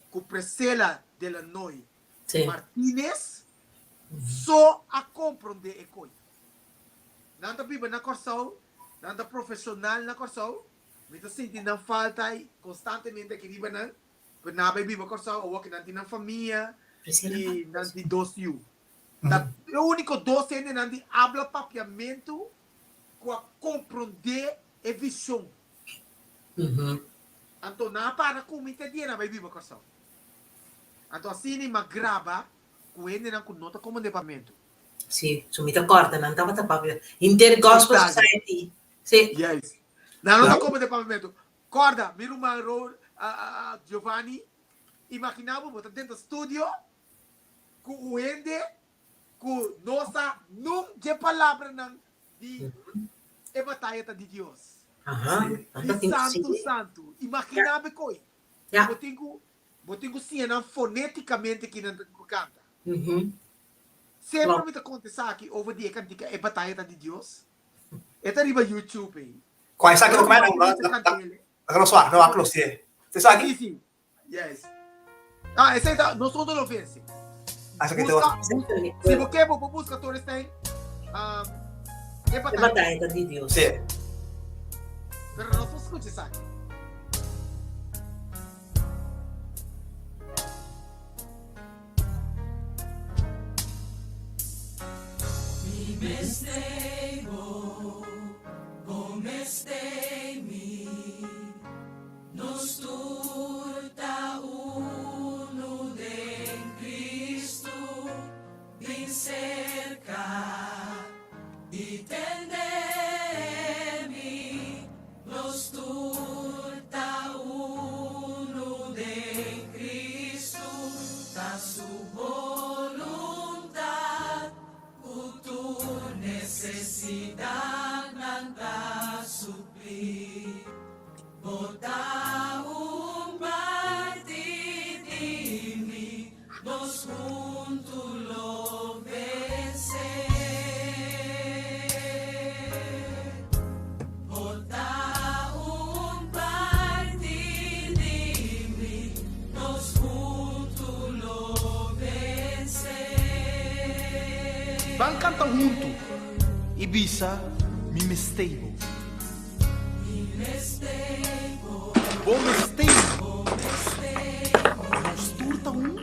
ku Priscilla Delanoy Martinez so a komprondé e koi. Nan ta biba na Kòrsou, nan ta profeshonal na Kòrsou. Mi ta sinti nan falta konstantemente aki riba nan, pero nan a bai biba Kòrsou awor ku nan tin nan famia i nan tin dos yu. Ta e úniko dos hendenan di abla papiamentu ku a komprondé e vishon. Anto nan a para ku mi te dia nan bai biba Kòrsou. Anto asina i mi a graba ku hendenan ku no ta komprondé papiamentu. Sí, so mi ta kòrda nan tabata papia henter Gospel Society. Sí. Yes. Nan no ta komprondé papiamentu. Kòrda, mi ruman Ro, Giovanni, imaginá bo, bo ta dentro studio ku un hende ku no sa nun dje palabranan di e bataya ta di Dios. Di santu santu. Imaginá bo koi. Bo tin ku bo tin ku siña nan fonétikamente ki nan ta ku kanta. Semper mi ta konta esaki over di e kantika e bataya ta di Dios. E ta riba YouTube ei. Kua esaki bo kumé? No no a klosé. Esaki? Sí, sí. Yes. Ah, esei ta nos otro lo vence. Ah, esaki ta Busca, si bo ke bo por busca Torestein. Um, e E batalla. batalla ta di Dios. Sí. Pero nos no escucha esaki. Nos tur ta unu den Cristo, bin cerca y tende mi. Nos tur ta unu den Cristo, ta su boluntad cu tur necesidadnan ta supli. Bo ta un parti di mi, nos huntu lo vense. Bo ta un parti di mi, nos huntu lo vense. Ban kanta huntu i bisa, Mi mestei bo. Bo mester. Nos tur ta un.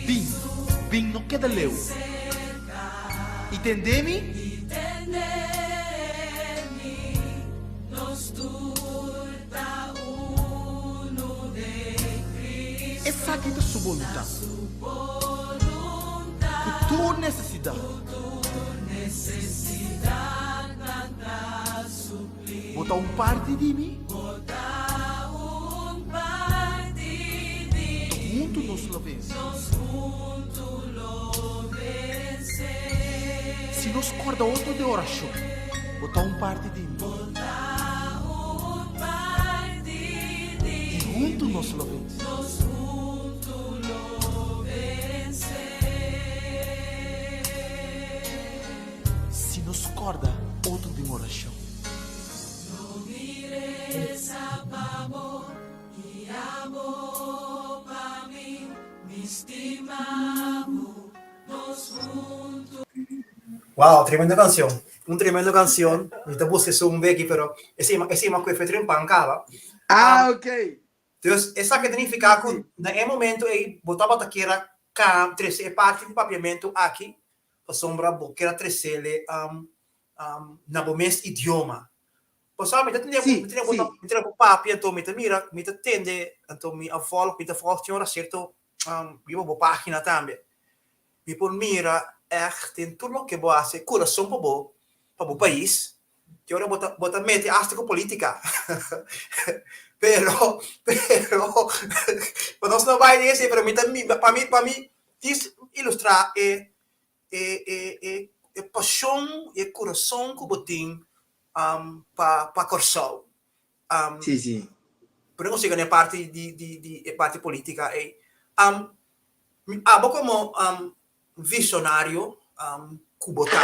Bin, bin no keda leu. I tende mi. Esaki ta su boluntat. Ku tur nesesidat. Bo ta un parti di mi. Anto huntu nos lo vense. Si nos kòrda otro den orashon. Bo ta un parti di mi. I huntu nos lo vense. Si nos kòrda otro den orashon. Wow, tremendo canción. Un tremendo canción. Mi ta busca esun beki, pero esei esei ma kue fe pan kaba. Ah, ok. Dus esaki ta nifiká ku na e momento ei bo tabata kier a ka trese e parti di papiamentu aki pasobra bo kier a tresele na bo mes idioma. Pasobra mi ta tende bo, mi tende bo ta, mi tende bo papia anto mi ta mira, mi ta tende anto mi a vòlg, mi ta vòlg tin ora sierto riba bo página tambe. Mi por mira ègt den tur loke bo hasi e kurason pa bo, pa bo pais. Tin ora bo ta bo ta mete asta ku politica. Pero pero pa nos no bai den esei pero mi ta pa mi pa mi djis ilustra e e e e e pashon i e kurason ku bo tin pa pa Kòrsou. Sí sí. Pero nos yega na e parti di di di e parti politica ei. Abo komo visionario ku bo ta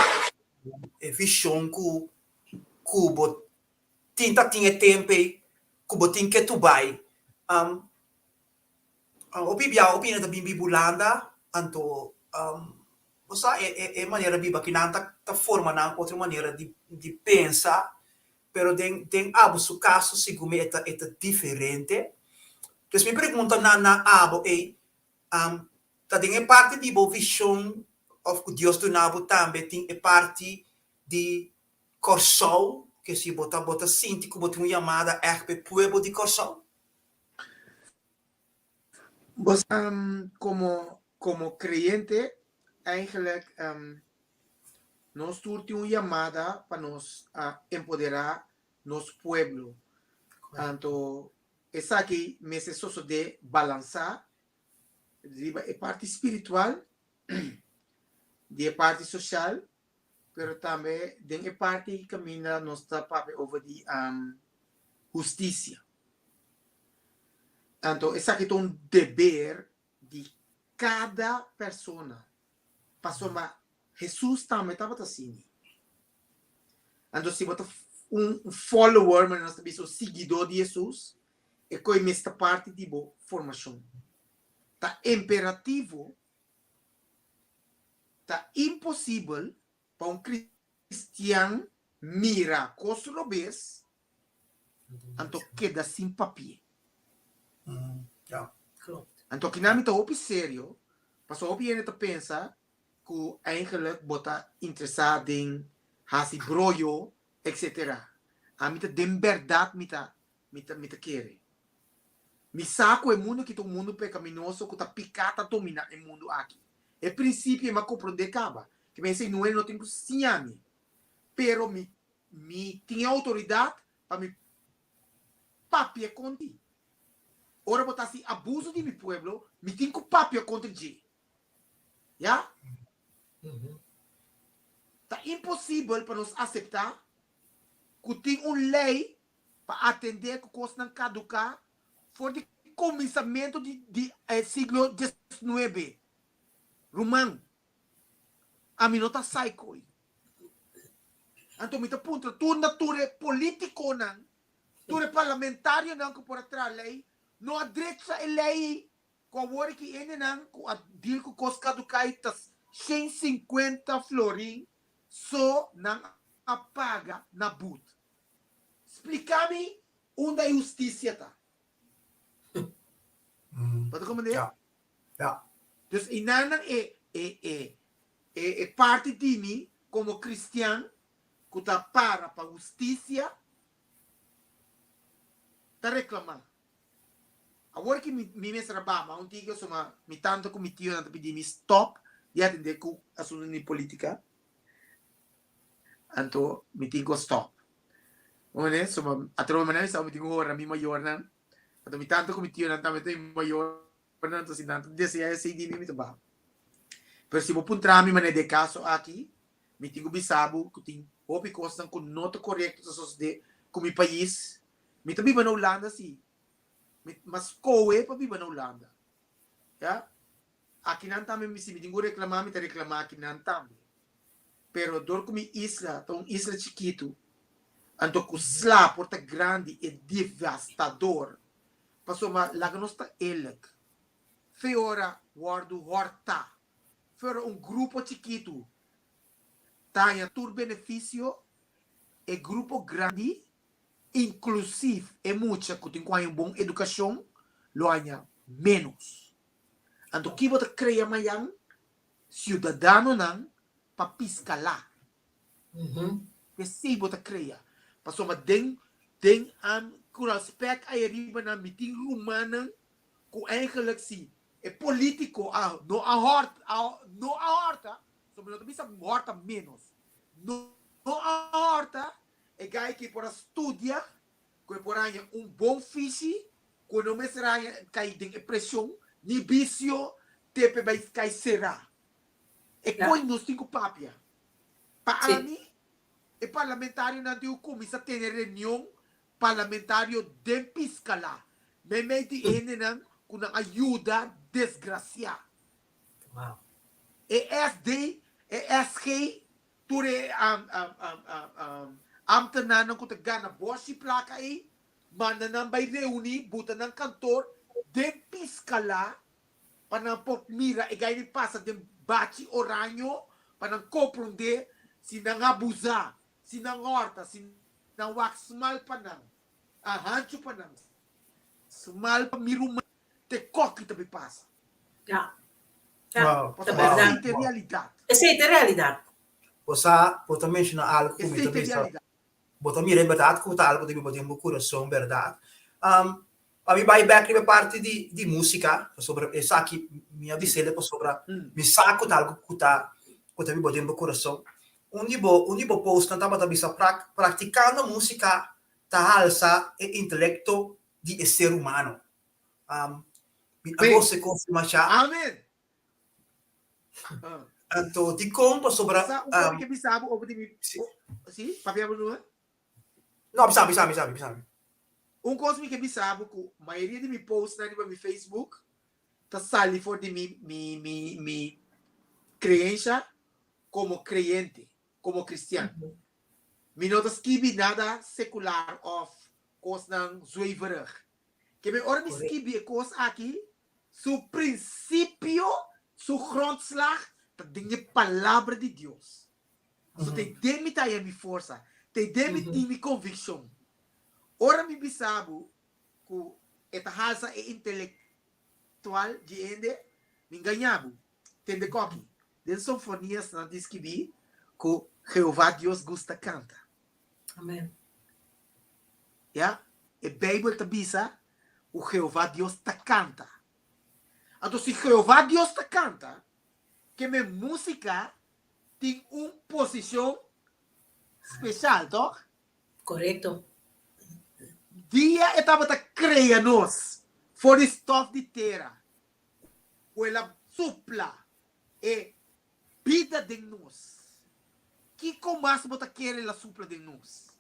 e vision ku ku bo tin ta tin e tempu ei ku bo tin ke tu bai hopi bia hopi hende ta bin biba Hulanda anto bo sa e e e manera di biba kinan ta ta forma nan otro manera di di pensa pero den den abo su kaso segun mi e ta e ta diferente dus mi pregunta na na abo ei Ta den e parti di bo vishon òf ku Dios duna bo tambe tin e parti di Kòrsou ke si bo ta bo ta sinti ku bo tin un yamada ègt pa e pueblo di Kòrsou? Bo sa komo komo kreyente eigenlijk nos tur tin un yamada pa nos empoderá nos pueblo. Anto esaki mester sosodé balansá riba e parti spiritual, di e parti social, pero tambe den e parti kaminda nos ta papia over di hustisia. Anto esaki ta un deber di kada persona, pasobra Hesus tambe tabata asina. Anto si bo ta un follower, manera nos ta bisa, un siguidó di Hesus, e koe mes ta parti di bo formashon. Ta imperativo, ta imposibel pa un kristian mira kos robes anto keda sin papia. Anto kinan mi ta hopi serio, pasobra hopi hende ta pensa ku eigenlijk bo ta interesá den hasi broyo etcetera. Ami ta den bèrdat mi ta mi ta mi ta kere. Mi sa ku e mundu aki ta un mundu pekaminoso ku ta piká ta dominá e mundu aki. E prinsipio ei mi a komprondé kaba. Ke mi esei no no tin ku siña mi. Pero mi mi tin e outoridat pa mi papia kontra di. Ora bo ta hasi abuso di mi pueblo, mi tin ku papia kontra dje. Ya? Ta imposibel pa nos aseptá ku tin un lei pa atendé ku kosnan kaduká for di kuminsamentu di di e siglo diesnuebe. Ruman, ami no ta psycho. Anto mi ta puntra tur na tur e politikonan, tur e parlamentarionan ku por a traha lei, no a drecha e lei ei ku awor aki hendenan ku a deal ku kos kaduká ei ta 150 florin so nan a paga na but. Splika mi unda e hustisia ta. Bo ta komprendé? Ja. Ja. Dus einan e e e e e parti di mi komo kristian ku ta para pa hustisia ta reklamá. Awor ki mi mi mester a baha un tiki pasobra mi tanta ku mi tionan ta pidi mi stop di atendé ku asuntu di politika. Anto mi tin ku stop. Bo mende? So atrobe manera mi sa mi tin ku hora mi mayornan. Anto mi tanta ku mi tionan tambe ta mi mayornan, anto si nan ta desea esei di mi, mi ta baha. Pero si bo puntra mi manera di e kaso aki, mi tin ku bisa bo ku tin hopi kosnan ku no ta korekto ta sosodé ku mi pais. Mi ta biba na Hulanda si. Mi m'a skohe pa biba na Hulanda. Ya. Akinan tambe mi si mi tin ku reklamá mi ta reklamá akinan tambe. Pero dor ku mi isla ta un isla chikitu, anto ku sla por ta grandi e devastador, pasobra laga nos ta eerlijk, fe ora wòrdu hòrtá, fe ora un grupo chikitu. ta haña tur benefisio, e grupo grandi, inklusiv e mucha ku tin ku haña un bon edukashon, lo haña ménos. Anto ki bo ta krea mayan? Siudadanonan pa piskalá. Esei bo ta krea. Pasobra den den ku respèt ei ariba nan mi tin rumannan ku eigenlijk si e polítiko a no a hòrta a no a hòrta, so mi no ta bisa hòrta ménos, no a hòrta e gai ki por a studia ku e por haña un bon fishi ku e no mester haña kai den e preshon ni bisio te p'e bai kai será. E koi nos tin ku papia. Pa ami, e parlamentarionan tin ku kuminsá tene reunion parlamentario den Piscalá, meimei di e hendenan ku nan a yuda desgrasiá. E SD, e SG, tur e ambtenarnan ku ta gana bòshi plaka ei, manda nan bai reuní, buta nan kantor den Piscalá pa nan por mira e gai di pasa den bachi oraño pa nan komprondé si nan abusá, si nan hòrta, si nan wak smal pa nan, a hanchu pa nan, smal pa mi ruman, te kòki ta bai pasa. Ja. Ja, Wow. ta Pasobra bèrdat. esei ta e realidat. Esei ta e realidat. Bo sa, bo ta menshoná algu ku mi Esei ta ta e bisa. realidat. Bo ta mira e bèrdat ku ta algu ku ta biba den bo kurason, bèrdat. Pa mi bai bek riba e parti di di músika, pasobra esaki mi a bis'el pasobra mi sa ku ta algu ku ta ku ta biba den bo kurason. Un di bo un di bo postnan tabata bisa prak praktikando músika ta halsa e intelekto di e ser humano. Mi a gosa e konfirmashá. Amen! Anto dikon pasobra Sa un kos mi ke bisa bo over di mi si papia bo nua? No, bisa mi, bisa mi, bisa mi, bisa mi. Un kos mi ke bisa bo ku mayoria di mi postnan riba mi Facebook ta sali for di mi mi mi mi kreensha komo kreyente, komo kristian. Mi no ta skibi nada sekular òf kosnan zuiverig. Ke mi ora mi skibi e kos aki, su prinsipio, su grondslag ta den e Palabra di Dios. So te den mi ta haña mi forsa, te den mi tin mi konvikshon. Ora mi bisa bo ku e ta halsa e intelektual di hende, mi ngaña bo. Tende koki, den Sofonias nan tin skibí ku Jehová Dios gusta kanta. Amen. Ya, e Beibel ta bisa ku Jehová Dios ta kanta. Anto si Jehová Dios ta kanta, ke men músika tin un posishon speshal, tòg? Korekto. Dia e tabata krea nos for di stòf di tera, ku el a supla e bida den nos, kiko mas bo ta kere el a supla den nos?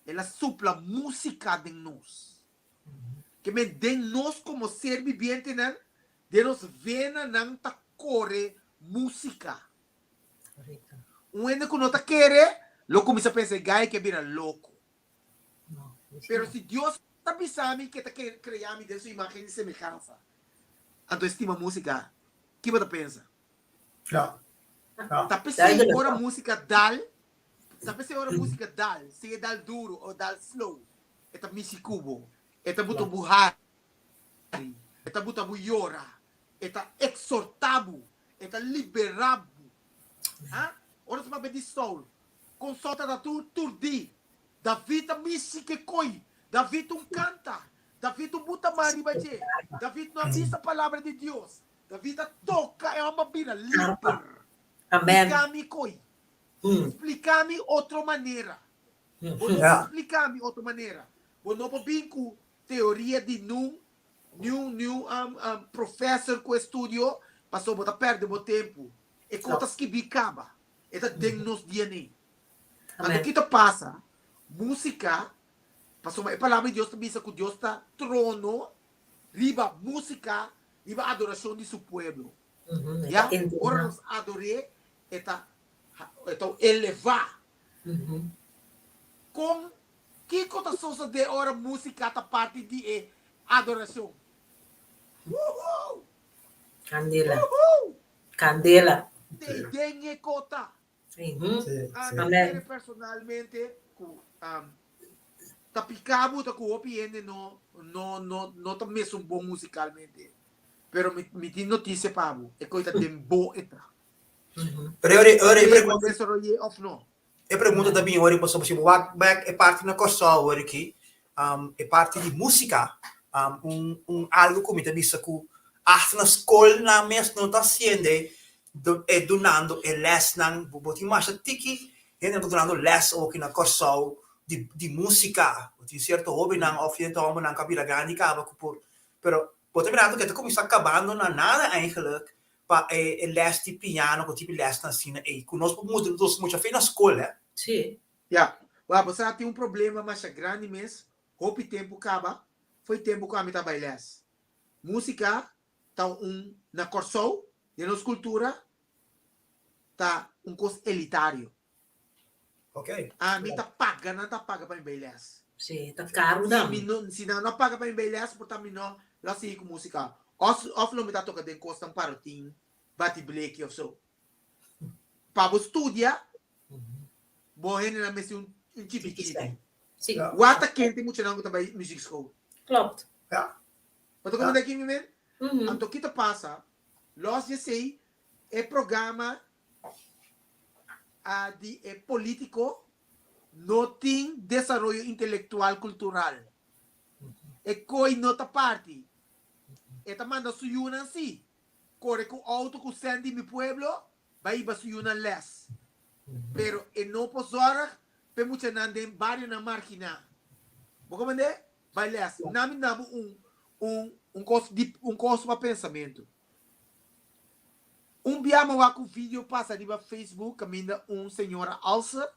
El a supla músika den nos. Ke men den nos komo ser bibientenan, den nos venanan ta kore músika. Un hende ku no ta kere lo kuminsá pensa e gai ke bira loko. Pero si Dios ta bisa mi ke ta krea mi den su imágen i semehansa, anto e stima músika, ki bo ta pensa? Ta p'esei ora músika dal, ta p'esei ora músika dal, sea e dal duru o dal slow, e ta mishi ku bo, e ta buta bo hari, e ta buta bo yora, e ta eksortá bo, e ta liberá bo. Ha? Ora nos papia di Saul, kon Saul ta tur turdí, David ta mishi ke koi, David un kanta, David un buta man riba dje, David no a bisa palabra di Dios, David a toka e hòmber bira liber. Amen. Splika mi koi. Splika mi otro manera. Bo no por splika mi otro manera. Bo no por bin ku teoria di nun niun niun professor ku estudio pasobra bo ta pèrdè bo tempu. E kos ta skibí kaba. E ta den nos DNA. Anto ki ta pasa? Músika, pasobra e Palabra di Dios ta bisa ku Dios ta trono riba músika, riba adorashon di su pueblo. Ya, ora nos ador'é, e ta e ta elevá. Kon, kiko ta sosodé ora músika ta parti di e adorashon? Woohoo! Kandela. Woohoo! Kandela. Te den e kota. Si. Ami kere personalmente ku ta pika bo ta ku hopi hende no no no no ta mesun bon musikalmente. Pero mi mi tin notisia pa bo, e koi ta den bo e ta. Pero e ora e ora e Sea bo pregunta desaroy'é òf no. E pregunta ta bin ora pasobra si bo wak bek e parti na Kòrsou ora aki, e parti di músika, un un algu ku mi ta bisa ku asta na skolnan mes no ta hasiende e dunando e lèsnan, bo tin masha tiki hendenan ta dunando lès awoki na Kòrsou di di músika, bo tin sierto hóbennan òf sierto hòmbernan ku a bira grandi kaba ku por, pero bo ta mirando ku e ta kuminsá kabando na nada eigenlijk pa e e les di piano ku tipo lesnan asina ei ku nos por muda nos mucha fe na skol hè. Sí. Ya, wak bo sa tin un problema masha grandi mes, hopi tempu kaba, foi tempu ku ami ta bai les. Musika ta un, na Kòrsou, den nos kultura, ta un kos elitario. Ok. Ami ta paga, nan ta paga pa mi bai les. Sí, ta karu Si nan. mi no, si nan no paga pa mi bai les, por ta mi no lo sigui ku musika. Òf, òf lo mi ta toka den kosnan parotin, bati bleki òf so. Pa bo studia, bo hendenan mester un, un chipi chipi. Sí. Ja. Wak ta kente muchanan ku ta bai muziekschool. Klopt. Ja. Bo ta komprende aki mi men? Mhm. Anto ki ta pasa? Los di esei, e programa a di e politico no tin desaroyo intelectual cultural. E coy no ta parti. E ta manda su yunan si, core cu auto cu cent di mi pueblo bay hiba su yunan les. Pero e no por zorg p'e muchanan den barionan margina. Bo comprende? Bay les. Na mi duna bo un un un cos di un cos pa pensamento. Un bia mi a wak un video pasa riba Facebook kaminda un señora Alse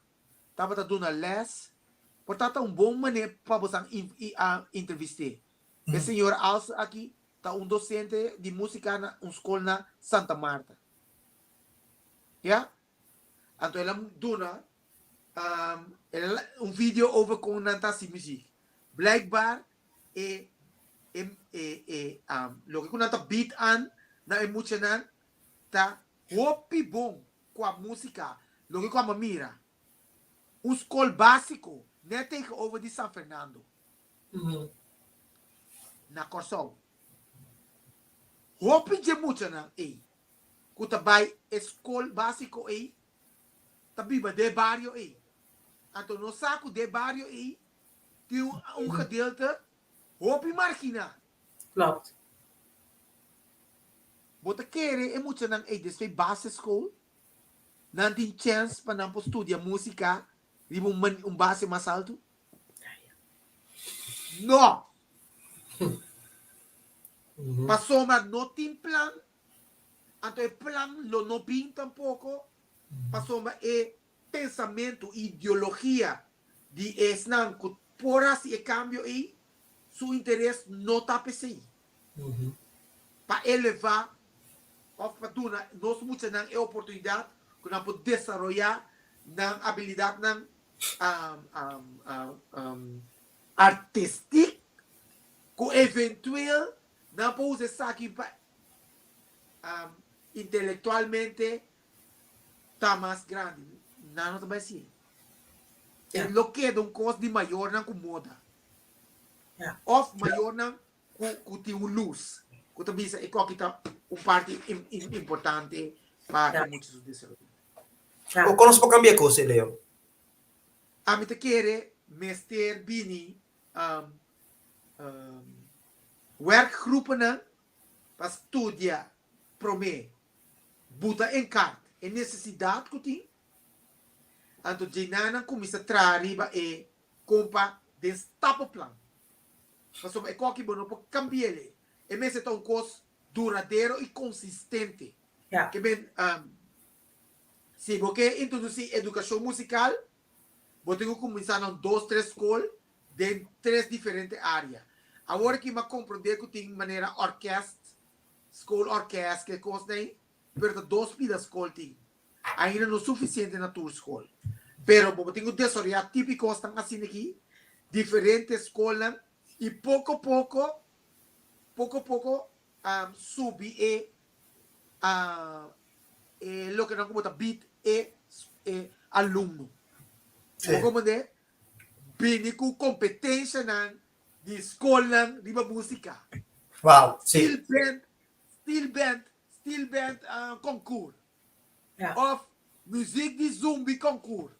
tabata duna les. Por ta ta un bon manera pa bosan entrevist'é. E señora Alse aki ta un docente di musica na un skol na Santa Marta. Ya? Anto el a duna un video over kon nan ta hasi muziek. Blijkbaar e e e e loke ku nan ta bied aan na e muchanan ta hopi bon kua musika, loke ku amo mira. Un skol basiko net tegenover di San Fernando na Kòrsou. Hopi dje muchanan ei ku ta bai e skol basiko ei ta biba den e bario ei. Anto nos sa ku den e bario ei tin un gedeelte hopi marginá. Klopt. Bo ta kere e muchanan ei despues basisschool nan tin chèns pa nan por studia músika riba un base mas altu? No! Pasobra no tin plan, anto e plan lo no bin tampoko, pasobra e pensamentu, ideologia di esnan ku por hasi e kambio ei, su interes no ta p'esei. Pa elevá òf pa duna nos muchanan e oportunidat ku nan por desaroyá nan abilidatnan artistik ku eventueel nan por usa esaki pa intelektualmente ta mas grandi. Nan no ta bai hasié. E lo keda un kos di mayornan ku moda. Òf mayornan ku tin un lus ku ta bisa e koki ta un parti importante pa e mucha su desaroyo. O kon nos por kambia e kos ei, Leo? Ami ta kere mester bini werkgroepennan pa studia promé, buta en kaart e nesesidat ku tin, anto djenanan kuminsá traha riba e kompa den stappenplan. Pasobra e koki bo no por kambi'el. E mester ta un kos duradero i konsistente. Ke men, si bo ke introdusí edukashon musikal, bo tin ku kuminsá na un dos, tres skol den tres diferente área. Awor aki mi a komprondé ku tin manera òrkèst, skoolorkèst, ke kosnan ei, pero ta dos pida skol tin. Ainda no sufisiente na tur skol. Pero bo tin ku desaroyá tipo i kosnan asina aki, diferente skolnan, i poko poko, poko poko subi e. e lokenan ku bo ta bid e e alumno. Bo komprendé? Bini ku kompetenshanan di skolnan riba músika. Wow, si. Steel band, steel band, steel band konkur. Of muzik di zumbi konkur.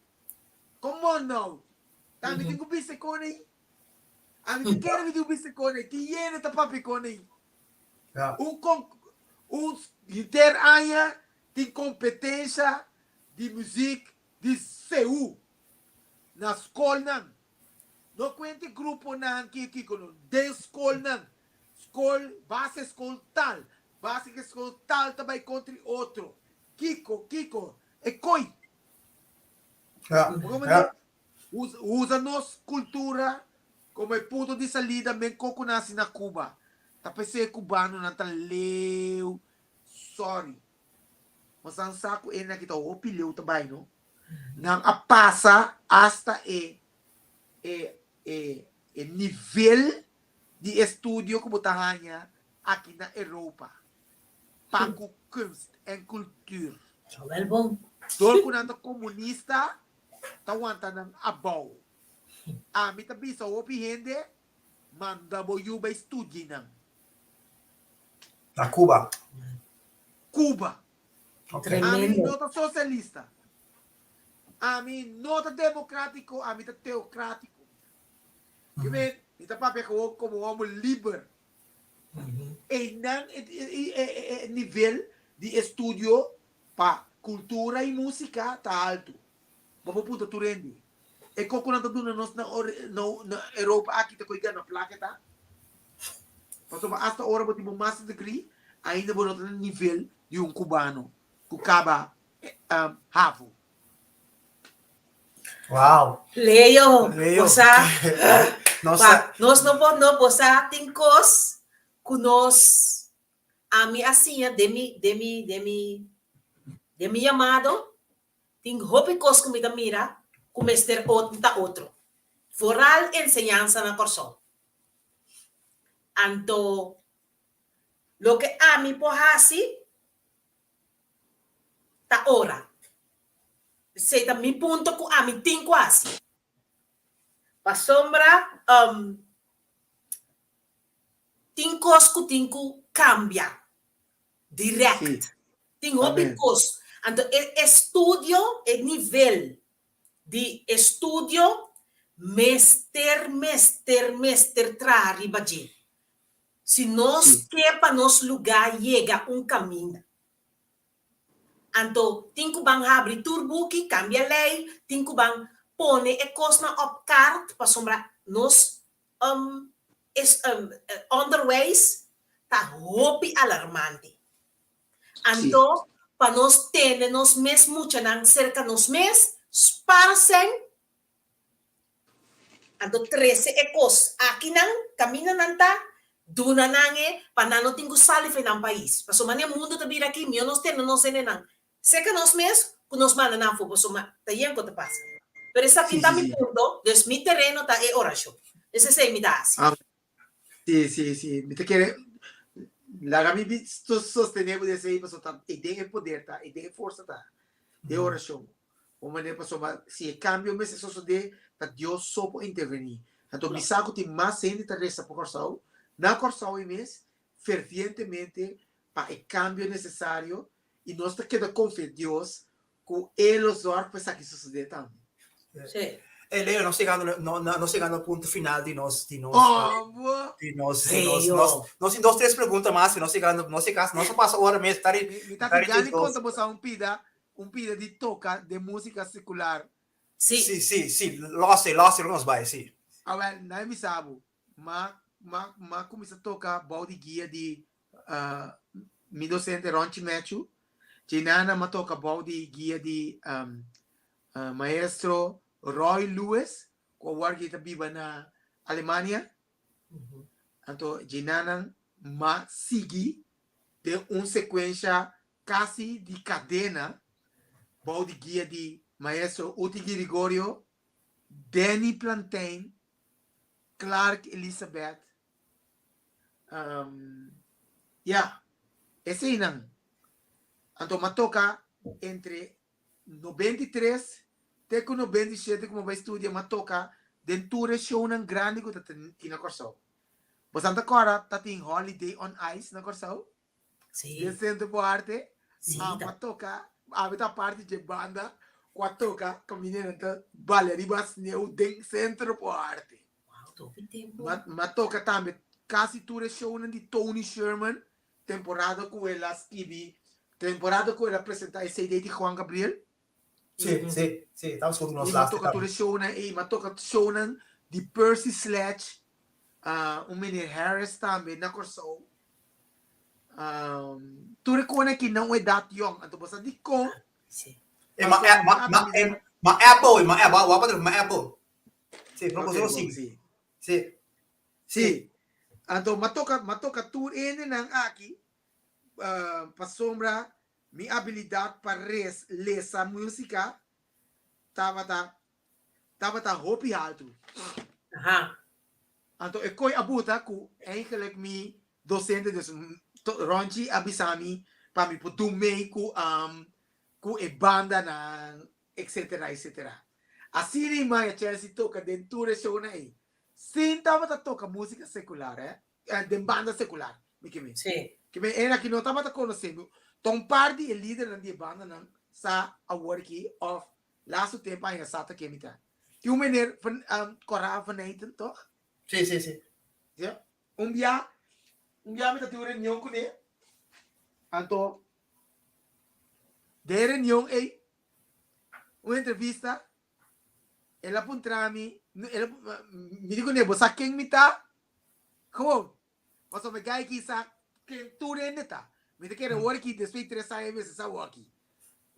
Come on now. Ta mi tin ku bisa kon ei. Ami ta kere mi tin ku bisa kon ei. Tin yende ta papia kon ei. Un kon un henter aña tin kompetensha di muzik di seú na skolnan. No kuenta e gruponan ki kiko no. Den skolnan. Skol, baseskol tal, baseskol tal ta bai kontra e otro. Kiko, kiko, e koi. Bo comprende? Usa nos cultura como e punto di salida men con cu naci na Cuba. Ta p'esey e cubanonan ta leu. Sorry. Nos nan sa cu e nan aki ta hopi leu ta bay no. Nan a pasa hasta e e e e nivel di estudio cu bo ta haya aki na Europa. Pa cu kunst en cultuur. Wel bon. Dor cu nan ta comunista ta wanta nan abou. Ami ta bisa hopi hende manda bo yu bay studia nan. Na Cuba. Cuba. Okay. Ami no ta socialista. Ami no ta democratico, ami ta teocratico. Ke men, mi ta papia gewoon como homo liber. Einan e nivel di estudio pa cultura y musica ta alto. Bo por punta tur hende. E kos ku nan ta duna nos na na Europa aki ta koe gana plaka ta. Pasobra asta ora bo tin bo master degree ainda bo no ta na nivel di un cubano ku kaba havo. Wow. Leo, Leo. bo sa, Nos pa, sa- nos no por no, bo sa tin kos ku nos ami a siña den mi den mi den mi den mi yamado, tin hopi kos ku mi ta mira ku mester ot ta otro. Vooral enseñansa na Kòrsou. Anto loke ami por hasi ta ora. Esei ta mi punto ku ami tin ku hasi. Pasobra tin kos ku tin ku kambia dirèkt. Tin hopi kos. Anto e estudio, e nivel di estudio mester, mester, mester traha riba dje. Si nos ke pa nos lugá yega un kaminda. Anto tin ku ban habri tur buki, kambia lei, tin ku ban pone e kosnan op kaart pasobra nos onderwijs ta hopi alarmante. Anto pa nos tene nos mes muchanan serka nos mes, spar sèn Anto trese e kos akinan, kaminda nan ta, duna nan e, pa nan no tin ku sali for nan pais. Pasobra manera mundu ta bira aki, mihó nos tene nos hendenan serka nos mes ku nos manda nan afó, pasobra ta yen ku ta pasa. Pero esaki ta mi punto, dus mi tereno ta e orashon. Dus esei mi ta hasi. Sí, sí, sí. Mi ta kere laga mi bi sostené bo den esei pasobra ta e den e poder ta, e den e forsa ta den orashon. Un manera pasobra si e kambio mester sosodé ta Dios so por intervení. Anto mi sa ku tin mas hende ta resa pa Kòrsou, na Kòrsou ei mes, fervientemente pa e kambio nesesario i nos ta keda konfia Dios ku e lo zòrg pa esaki sosodé tambe. Sí. Hey Leo, nos llegando, no, no, nos llegando al punto final di nos, di nos, Oh, bo. di nos, di nos, Leo. nos, nos tin dos, tres pregunta mas, nos llegando, nos llegando, nos pasa ora mes, tari, Mi, mi ta tari gani dos. konta boso un pida, un pida di toka den músika sekular. Sí. Sí, sí, sí, losse, losse, nos bai, sí. Awel, na mi sabu, ma, ma, ma kuminsa toka bou di guia di uh, mi docente Ronchi Mechu, Djenana m'a toka bou di guia di um, uh, maestro Roy Lewis, ku awor ki ta biba na Alemania. Anto djenana m'a sigui den un sekuensha kasi di kadena bou di guia di maestro Uti Girigorio, Danny Plantain, Clark Elizabeth, Um, ya, eseinan. Anto m'a toka. entre 93 te ku 97 ku mi a bai studia, mi a toka den tur e shownan grandi ku ta tin na Kòrsou. Bosan ta kòrda ta tin Holiday on Ice na Kòrsou? Sí. Den Centro por Arte? Sí, Ah, ta. mi a toka, ami ta parti dje banda ku a toka kaminda nan ta balia riba sneu den Centro por Arte. Wow, hopi tempu. Mi a toka tambe kasi tur e shownan di Tony Sherman, temporada ku el a skibi, temporada ku el a presenta e CD di Juan Gabriel. Sí, sí, sí, tabata skuta nos I mi a laatste toka tur tambe. e shownan ei, mi a toka shownan di Percy Sledge, un meneer Harris tambe na Kòrsou. Tur e kosnan aki na un edat yòn, anto bo sa dikon? Sí. E ma ma ma ma Apple, ma Apple, wak pa ma Apple. Sí, pero Ok, bo bon, sí. sí. Sí. Sí. Anto m'a toka, m'a toka tur hendenan aki pasobra mi abilidat pa res lesa músika tabata tabata hopi haltu. Aha. Anto e koi a buta ku eigenlijk mi dosente dus Ronchi a bisa mi pa mi por dun mei ku ku e bandanan etcetera etcetera. Asina i maya Chelsea toka den tur e shownan ei. Sin tabata toka músika sekular eh, den banda sekular mi ke men. Sí. Ke men era ki no tabata konosé mi. Ta un par di e lidernan di e bandanan sa awor aki òf lastu tempu aña sa ta ke mi ta. Tin un meneer van Cora van Nijten toch? Sí, sí, sí. Ja. Un bia, un bia mi ta tin un reunion kuné. Anto den e reunion ei, un entrevista, el a puntra mi, el a, mi di kuné, bo sa ken mi ta? Gewoon, pasobra mi gai ki sa ken tur hende ta. Mi ta kere wor aki despues di tres aña mester sa wor aki.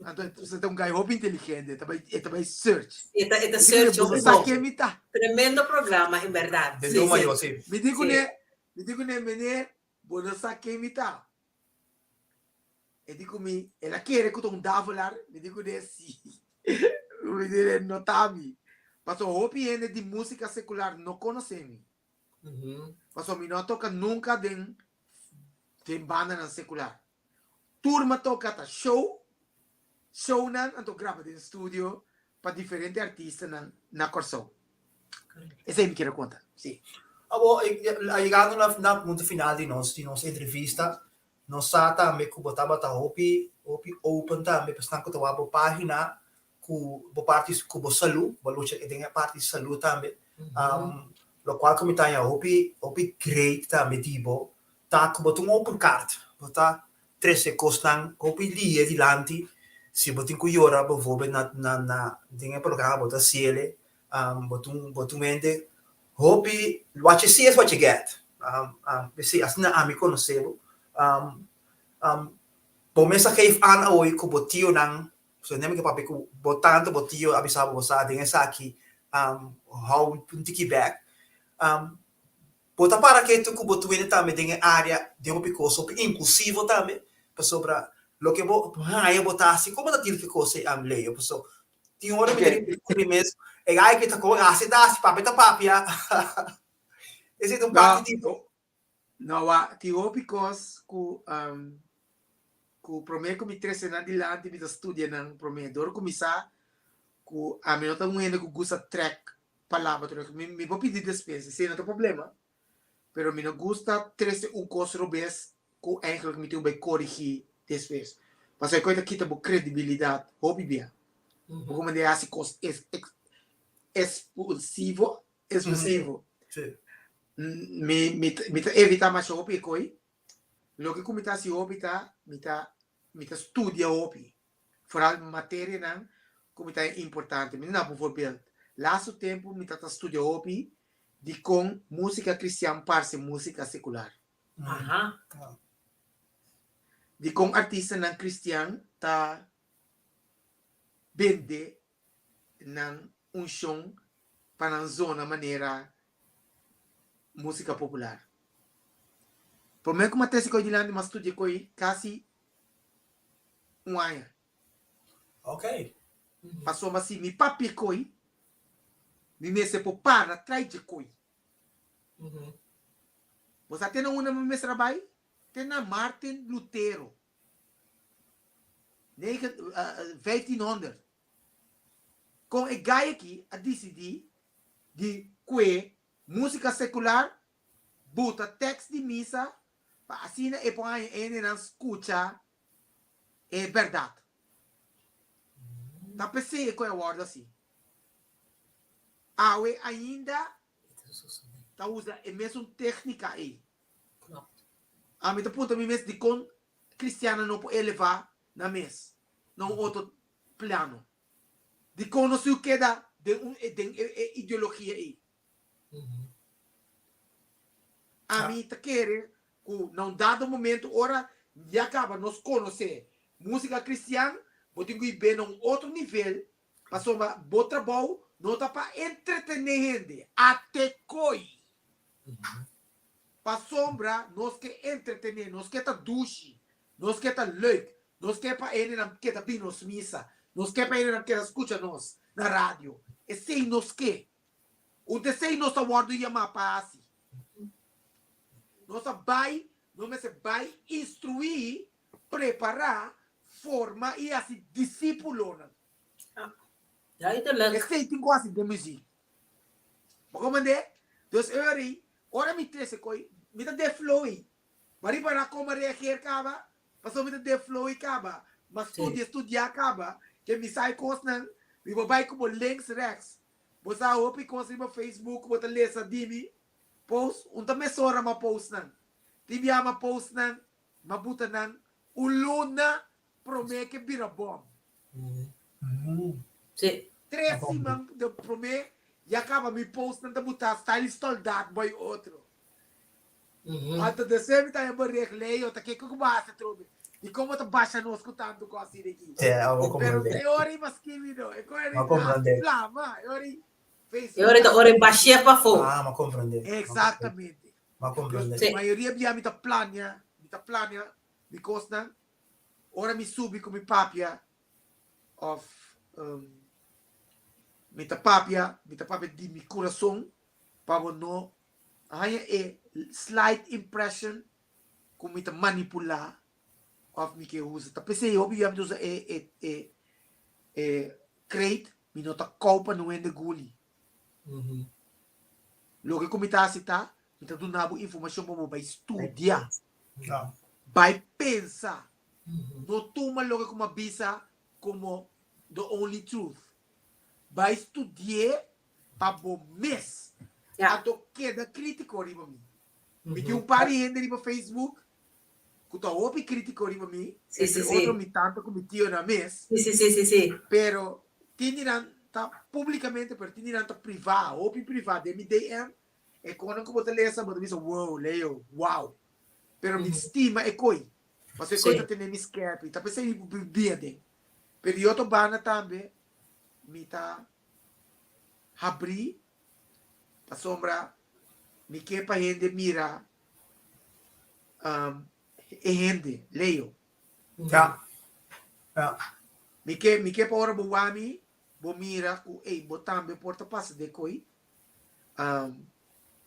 Anto e ta un gai hopi inteligente, e ta bai, e ta bai search. E ta, e ta Mi di kuné, search bo hopi sa bon. ken mi ta? Tremendo programa, en berdad. Den Sí, Doma sí. yo, sí. Mi di Sí. kuné, mi di kuné, meneer, bo no sa ken mi ta? E di ku mi, el a kere ku ta un davelaar, mi di ku ne si. Mi di ne, no ta mi. Pasobra hopi hende di músika sekular no konosé mi. Pasobra mi no a toka nunka den den bandanan sekular. Tur mi a toka ta show, shownan anto graba den studio pa diferente artistanan na Kòrsou. Esei mi kier a konta, si. Abo, a yegando na na punto final di nos di nos entrevista, Nos sa tambe ku bo tabata hopi hopi open tambe pa esnan ku ta wak bo página ku bo parti ku bo salú, bo lucha den e parti di salú tambe. Lokual ku mi ta haña hopi hopi great tambe di bo ta ku bo ta un open kaart, bo ta trese kosnan hopi lia dilanti, si bo tin ku yora bijvoorbeeld na na na den e programa bo ta hasiel, bo ta un bo ta un hende Hopi, what you see is what you get. P'esei asina ami konosé bo. Bo mes a geef aan awoy ku bo tionan, so neem ke papia ku bo tanta, bo tio a bisa bo, bo sa den esaki hou un tiki bek. Bo ta para ketu ku bo tuwende tambe den e área den hopi kos, hopi impulsivo tambe, pasobra loke bo haña bo ta hasi, kon bo ta deal ku e kos ei, Leo? Pasobra Tin ora mi ta riba mi mes, e gai ki ta kon hasi ta hasi, papia ta papia. Esei ta un parti di bo. No, wak, tin hopi kos ku ku promé ku mi trese nan dilanti mi ta studia nan promé. Dor ku mi sa ku ami no ta un hende ku gusta trèk palabra tur. Mi mi por pidi despensa, esei no ta problema. Pero mi no gusta trese un kos robes ku eigenlijk mi tin ku bai korigí despues. Pasobra e kos ta kita bo kredibilidat hopi bia. Bo kuma di hasi kos espulsivo, espulsivo. Mi mi mi ta evitá masha hopi e koi. Loke ku mi ta hasi hopi ta mi ta mi ta studia hopi. Foral materianan ku mi ta haña importante. Mi ta duna bijvoorbeeld, lastu tempu mi ta ta studia hopi dikon músika kristian parse músika sekular. Aha. Dikon artistanan kristian ta bende nan unshon pa nan zona manera músika popular? Promé ku mi a trese koi dilanti mi a studia koi kasi un aña. Ok. Pasobra si mi papia koi, mi mester por para trai dje koi. Bo sa te na unda mi mester a bai? Te na Martin Lutero. Negen, 1500. Kon e gai aki a disidí di kue músika sekular, buta tèks di misa pa asina e por haña hendenan skucha e bèrdat. Ta p'esei e kue a wòrdu hasi. Awe ainda ta usa e mesun téknika ei. Ami ta puntra mi mes dikon kristiannan no por elevá nan mes na un otro plano. Dikon nos siu keda den un den e ideologia ei? Ami ta kere ku na un dado momento ora ya kaba nos konosé músika kristian, bo tin ku hib'é na un otro nivel pasobra bo trabou no ta pa entretené hende, atekoi! Pasobra nos ke entretené, nos ke ta dushi, nos ke ta leuk, nos ke pa hendenan keda bin nos misa, nos ke pa hendenan keda skucha nos na radio. Esei nos ke. Un t'esei nos ta wòrdu yamá pa hasi. Nos a bai, nos mester bai instruí, prepará, forma i hasi disípulonan. Duidelijk. Esei tin ku hasi den muzik. Bo komprendé? Dus e ora ei, ora mi trese koi, mi ta den flow ei. Bo a ripará kon mi a reageer kaba? Pasobra mi ta den flow ei kaba. Mi a studia, studiá kaba, ke mi sa e kosnan, mi por bai ku bo links rèks. Bo sa hopi kos riba Facebook ku bo ta lesa di mi post, un ta mesora mi a post nan. Tin bia mi a post nan, mi a buta nan un luna promé ke bira bòm. Sí. Tres siman de promé ya kaba mi postnan ta butá style soldat boy otro. Anto despues mi ta haña bo regleo ta kiko ku bo hasi atrobe. Di kon bo ta basha nos ku tantu kos asina aki. Ja, bo Pero komprendé. e ora ei mas skibi no. E ora Ma ei komprendé. flama. E ora ei E ora ei ta ora ei bash'é pafó. Ah, ma komprendé. Exactamente. Ma komprendé. Sí. Mayoria bia mi ta plania, mi ta plania mi kosnan. Ora mi subi ku mi papia òf mi ta papia, mi ta papia di mi kurason pa bo no haña e slight impression ku mi ta manipulá òf mi ke usa. Ta p'esei hopi bia mi ta usa e e e e kreet, mi no ta kou pa no hende guli. Loke ku mi ta hasi ta, mi ta duna bo informashon pa bo bai studia, bai pensa. No tuma loke ku mi a bisa komo the only truth. Bai studi'é pa bo mes. Anto keda krítiko riba mi. Mi tin un par di hende riba Facebook ku ta hopi krítiko riba mi, entre otro mi tanta ku mi tionan mes. Pero tin di nan ta públikamente, pero tin di nan ta privá, hopi privá den mi DM. E konan ku bo ta lesa, bo ta bisa, wow, Leo, wow. Pero mi stima e koi, pasobra e koi ta tene mi skèrpi, ta p'esei mi por bia den. Pero di otro banda tambe mi ta habrí pasobra mi ke pa hende mira e hende, Leo. Ja. Ja. Mi ke, mi ke pa ora bo wak mi, bo mira ku ey, bo tambe por ta pasa den koi.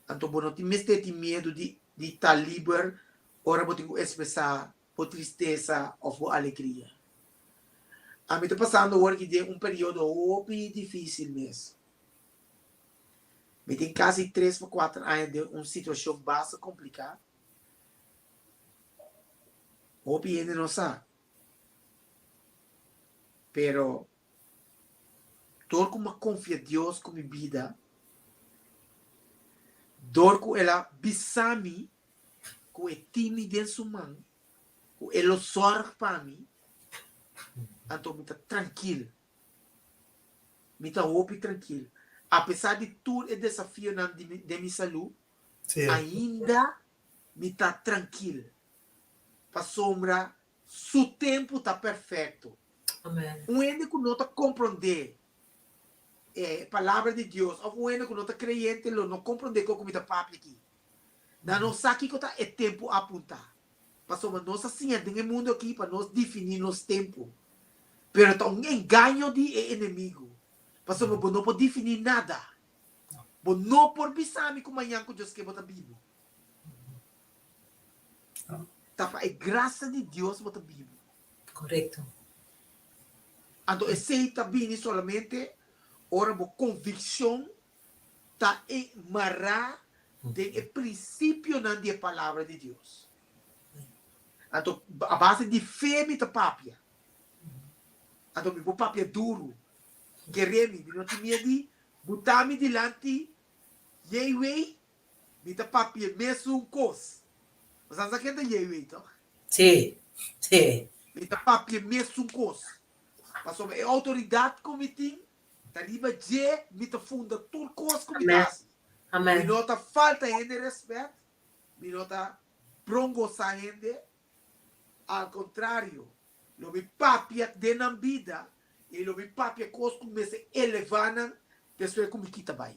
Anto bo no tin mester tin miedu di, di ta liber ora bo tin ku ekspresá bo tristesa òf bo alegria. Ami ta pasando awor aki den un periodo hopi difísil mes. Mi tin kasi tres pa kuater aña den un situashon basta kompliká. Hopi hende no sa. Pero dor ku mi a konfia Dios ku mi bida, dor ku el a bisa mi ku e tin mi den su man, ku e lo sòrg pa mi, anto mi ta trankil. Mi ta hopi trankil. Apesar di tur e desafionan di mi den mi salú, ainda mi ta trankil. Pasobra su tempu ta perfekto. Un hende ku no ta komprondé e Palabra di Dios òf un hende ku no ta kreyente lo no komprondé kiko ku mi ta papia aki. Nan no sa kiko ta e tempu apuntá. Pasobra nos a siña den e mundu aki pa nos definí nos tempu. Pero ta un engaño di e enemigu. Pasobra bo no por definí nada. Bo no por bisa mi ku mañan ku Dios ke bo ta bibu. Ta pa e grasia di Dios bo ta bibu. Korekto. Anto esei ta bini solamente ora bo konvikshon ta mará den e prinsipionan di e Palabra di Dios. Anto a base di fe mi ta papia. Anto mi por papia duru. Kere mi, mi no tin miedu di buta mi dilanti Yeiwei, mi ta papia mesun kos. Bo sa sa ken ta Yeiwei, tòg? Sí, sí. Mi ta papia mesun kos. Pasobra e outoridat ku mi tin, ta riba dje mi ta funda tur kos ku mi ta hasi. Amen. Mi no ta falta hende rèspèt, mi no ta brongosá hende. Al kontrario, lo mi papia den nan bida i lo mi papia kos ku mester elevá nan despues ku mi kita bai.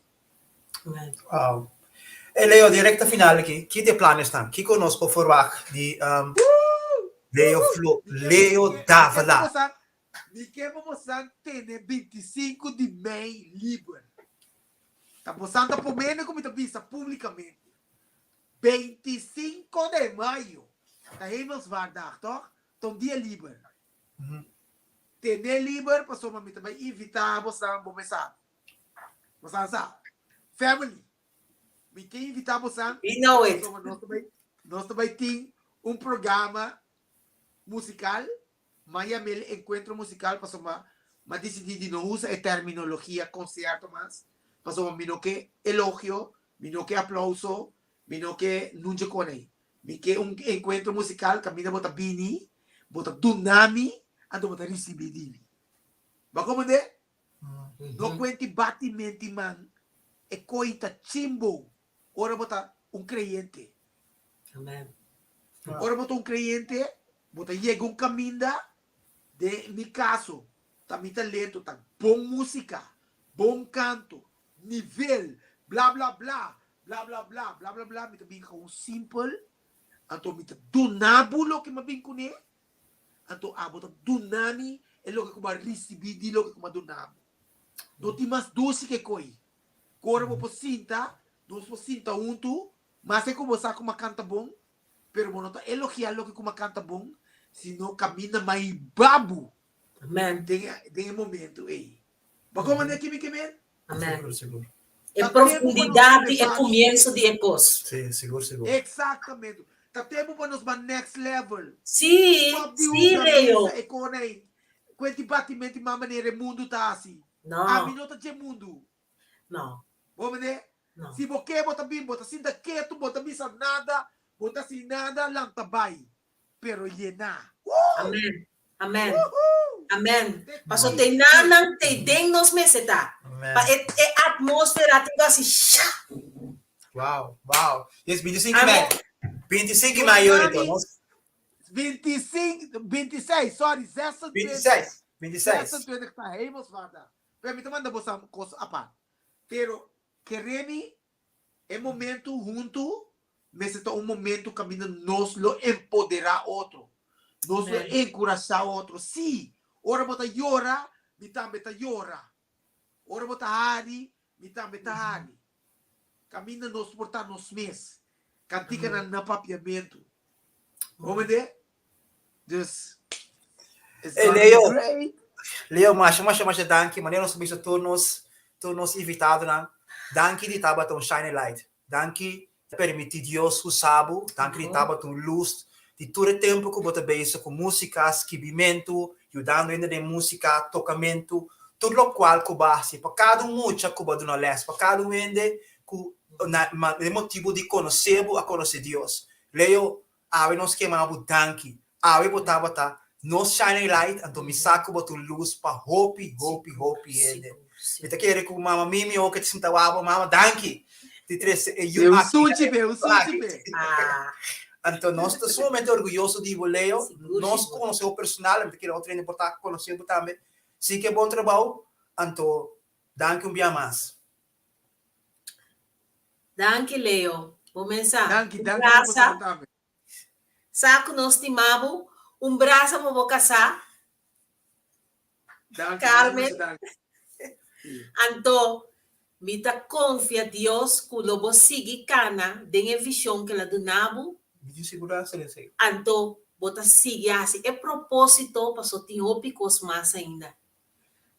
Amen. Wow. Hey Leo, di recta final aki, ki ta e planesnan? Kiko nos por verwagt di um, Leo Flo, Leo Davelaar? Mi ke pa bosan tene 25 di mei liber. Ta bosan ta promene ku mi ta bisa publikamente. 25 de mayo ta Hemelsvaartdag, toch? Ta un dia liber. Tene liber pasobra mi ta bai invitá bosan bo mesa. Bosan sa. Family. Mi ke invitá bosan We know it. pasobra nos ta bai nos ta bai tin un programa musical. M'a yam'el encuentro musical pasobra m'a dicidi di no usa e terminologia concierto mas, pasobra mi no ke elogio, mi no ke aplauso, mi no ke nunca con ei. Mi ke un encuentro musical caminda bo ta bini, bo ta duna mi, anto bo ta ricibi di mi. Bo a comprende? No cuenti bati menti man, e coy ta chimbo ora bo ta un creyente. Amen. Ora bo ta un creyente, bo ta yega un caminda, den mi caso, ta mi talento, ta bon musica, bon canto, nivel, bla bla bla, bla bla bla, bla bla bla, mi ta bin gewoon simpel, anto mi ta duna bo loke mi a bin cune, anto abo ta duna mi e loke cu bo a ricibi di loke cu mi a duna bo. No tin mas dushi ke coy. Cu ora bo por sinta, nos por sinta huntu, Maske ku bo sa ku m'a kanta bon, pero bo no ta elogiá loke ku m'a kanta bon, sino kaminda mai babu Amen. den e den e momento ei. Bo a komprendé ki mi ke men? Amen. Sigur, sigur. E Ta tempu pa nos profundidat di e elevá nos komienso di fe. e kos. Sí, sigur, sigur. Eksaktamente. Ta tempu pa nos bai next level. Sí, Stòp di sí, usa Leo. mesa e kona ei. Kuenti batimenti mas manera e mundu ta hasi. No. Ami no ta dje mundu. No. Bo mende? No. Si bo ke bo ta bin, bo ta sinta ketu, bo ta bisa nada, bo ta hasi nada, lanta bai. Pero yená. Woo! Amen. Amen. Woohoo! Amen. Te Paso koi. te nanan te den nos mester ta. Amen. Pa e, e atmósfera tin ku hasi sha. Wow, wow. Yes, 25 Amen. mei. 25 mei, Yorito. Nami, Nos 25, 26, sorry, 26. 26, 26. 26 ta Hemelsvaartdag. Pero mi ta manda bo sa kos apart. Pero kere mi e momento huntu mester ta un momento kaminda nos lo empoderá otro. Nos lo enkurashá otro. Sí, ora bo ta yora, mi tambe ta yora. Ora bo ta hari, mi tambe ta hari. Kaminda nos por ta nos mes. Kantikanan na papiamentu. Bo mende? Dus, it's Hey, gonna be Leo. great. Leo, masha, masha, masha danki. Manera nos a bisa tur nos, tur nos invitadonan. Danki di tabata un shining light. Danki di permiti Dios usa bo. Danki di tabata un lus di tur e tempu ku bo ta bezig ku músika, skibimentu, yudando hende den músika, tokamentu, tur lokual ku bo a hasi. Pa kada un mucha ku bo a duna lès, pa kada un hende ku na e motibu di konosé bo a konosé Dios. Leo, Awe nos kema bo danki. Awe bo tabata nos shining light anto mi sa ku bo ta un lus pa hopi hopi hopi hende. Mi ta kere ku mama Mimi oke ta sinta wak bo mama danki di trese e yu Be un aki na sunchi e be, un mundo sunchi aki. be. Anto nos ta sumamente orguyoso di bo Leo. Sigur, Nos sigur. konosé bo personal, mi ta kere otro hende por ta konosé bo tambe. Si ke bon trabou, anto danki un bia mas. Danki Leo. Bo mensa. Danki, Un danki na brasa. boso tambe. Sa ku nos stima bo. Un brasa pa bo kasá. Danki, Carmen. masha danki. Sí. Anto, mi ta konfia Dios ku lo bo sigui kana den e vishon ku el a duna bo. Mi tin siguransa den esei. Anto, bo ta sigui hasi e propósito pasobra tin hopi kos mas ainda.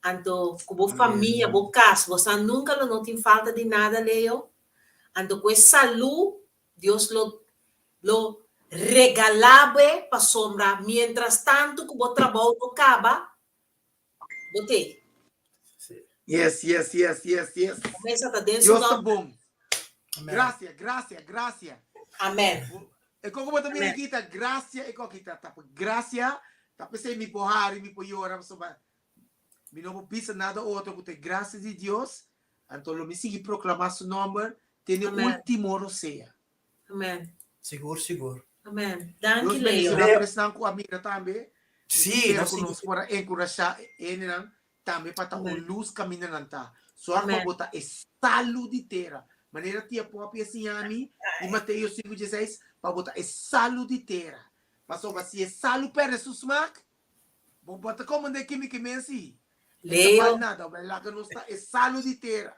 Anto ku bo famia, bo kas, bo sa nunka lo no tin falta di nada, Leo. Anto ku e salú Dios lo lo regalá bo e pasobra miéntras tantu ku bo trabou no kaba, bo t'ei. Yes, yes, yes, yes, yes. Promesa ta den su Dios ta nòmber. bon. Gracia, gracia, gracia. Amèn. E koko bo ta mira aki ta gracia e koko ta ta gracia ta p'esei mi por hari mi por yora pasobra mi no por bisa nada otro ku ta e gracia di Dios anto lo mi sigui proklama su nomber te ne Amen. ultimo rosea. Amen. Sigur, sigur. Amen. Dios Danki Leo. bendiciona tur esnan ku a mira tambe. Mi Sí, ta spera nos ku sigui. nos por a enkurashá e hendenan tambe pa ta un Amen. lus kaminda nan ta. Sòrg pa Amen. bo ta e salu di tera. Manera Tia Poppy a siña mi di Mateo 5:16, pa bo ta e salu di tera. Pasobra si e salu pèrdè su smak, bo bo ta komand'é kimi ki men si. E ta Leo. bal nada, bo laga nos ta e salu di tera.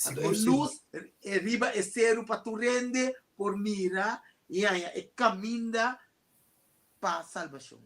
Anto e Sigur, sigur. lus e riba e seru pa tur hende por mira i haña e kaminda pa salbashon.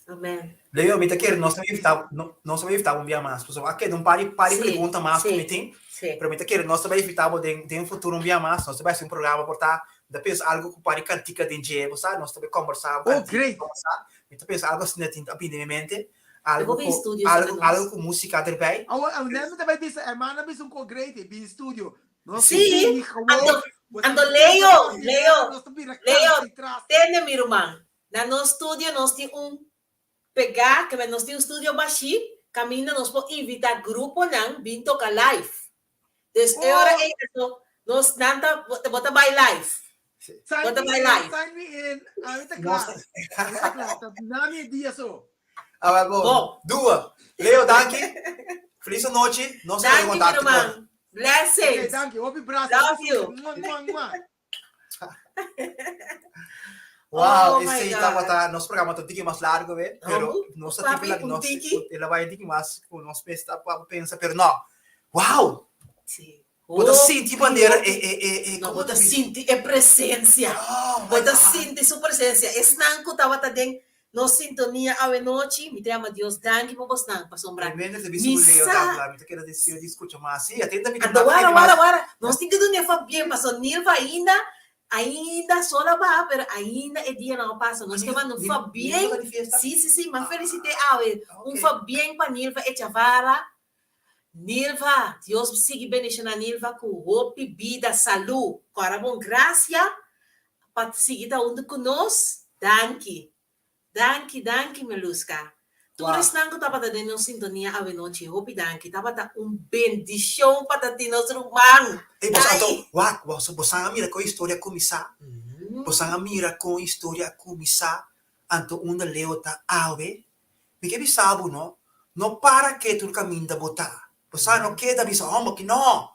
Amen. Leo, mi ta kere nos ta evitá, no, nos ta evitá un bia mas. Pasobra a keda un par di, par di Sí, pregunta mas ku mi sí, tin, sí. pero mi ta kere nos ta bai evitá bo den, den futuro un bia mas. Nos ta bai hasi un programa por ta, mi ta pensa algu ku par di kantika den dje, bo sa, nos ta bai kombersá un Oh, kantika, great! kombersá. Mi ta pensa algu asina tin a bini den mi mente, E algu bo bin ku, studio serka algu, nos. algu ku músika derbei. Awor, awor net mi ta bai bisa, hermana bisa un ko great, e bin studio. Nos Sí, bini gewoon, anto, bo ta anto bini Leo, nos bini, Leo, nos ta bira Leo, kanta i tras. tende mi ruman. Na nos studio nos tin un pegá, ke nos tin un studio bashí, kaminda nos por invitá gruponan bin toka live. Dus e ora Oh! ei anto nos nan ta bo ta bai live. Sign Bo ta me bai in, live. sign me in. Ami ta Nos kla. Ami ta kla. Ta nami e dia so. A ber, bon. Bon. Dua. Leo, danki. Felis anochi. Nos ta den Danki mi kontakto por. ruman. Okay, Blessings. danki. Hopi brasa. Love Hopi you. sushi. Mua, mua, mua. Wow, Oh my esei God. tabata nos programa ta un tiki mas largo be, pero Oh, nos ta papi, tipo like un nos tiki. el a bai un tiki mas ku nos mes ta pa pensa, pero no. Wow! Sí. Bo ta sinti Hopi, manera hopi. e e e e No, komo bo ta ta bisa? sinti e presencia. Oh Bo my ta God. sinti su presencia. Esnan ku tabata den nos sintonia awenochi, mi ta yama Dios danki pa bosnan, pasobra Tremendo te bisa mi ku Leo sa. ta habla, mi ta keda deseo di skucha mas. Sí, atenta mi ta Anto mata wara, kere wara, mas. wara. Nos tin ku duna e Fabien, pasobra Nilva ainda Ainda sol a baha pero ainda e dianan a pasa. Nos ke manda un fabien. Sí, sí, sí, m'a felicité awe. Un fabien pa Nilva Echavara. Nilva, Dios sigui bendiciona Nilva ku hopi bida, salú. Kora bon gracia pa sigui ta huntu ku nos. Danki. Danki, danki Meluska. Tur Wow. esnan ku tabata den nos sintonia awenochi, hopi danki. Tabata un bendishon pa ta tin nos ruman. Ey, boso Ai! anto, wak, boso, bosan a mira kon historia a kuminsá? Bosan a mira kon historia a kuminsá anto unda Leo ta awe? Mi ke bisa bo no, no para ke tur kaminda bo ta. Bo sa no keda bisa, homber, ki no!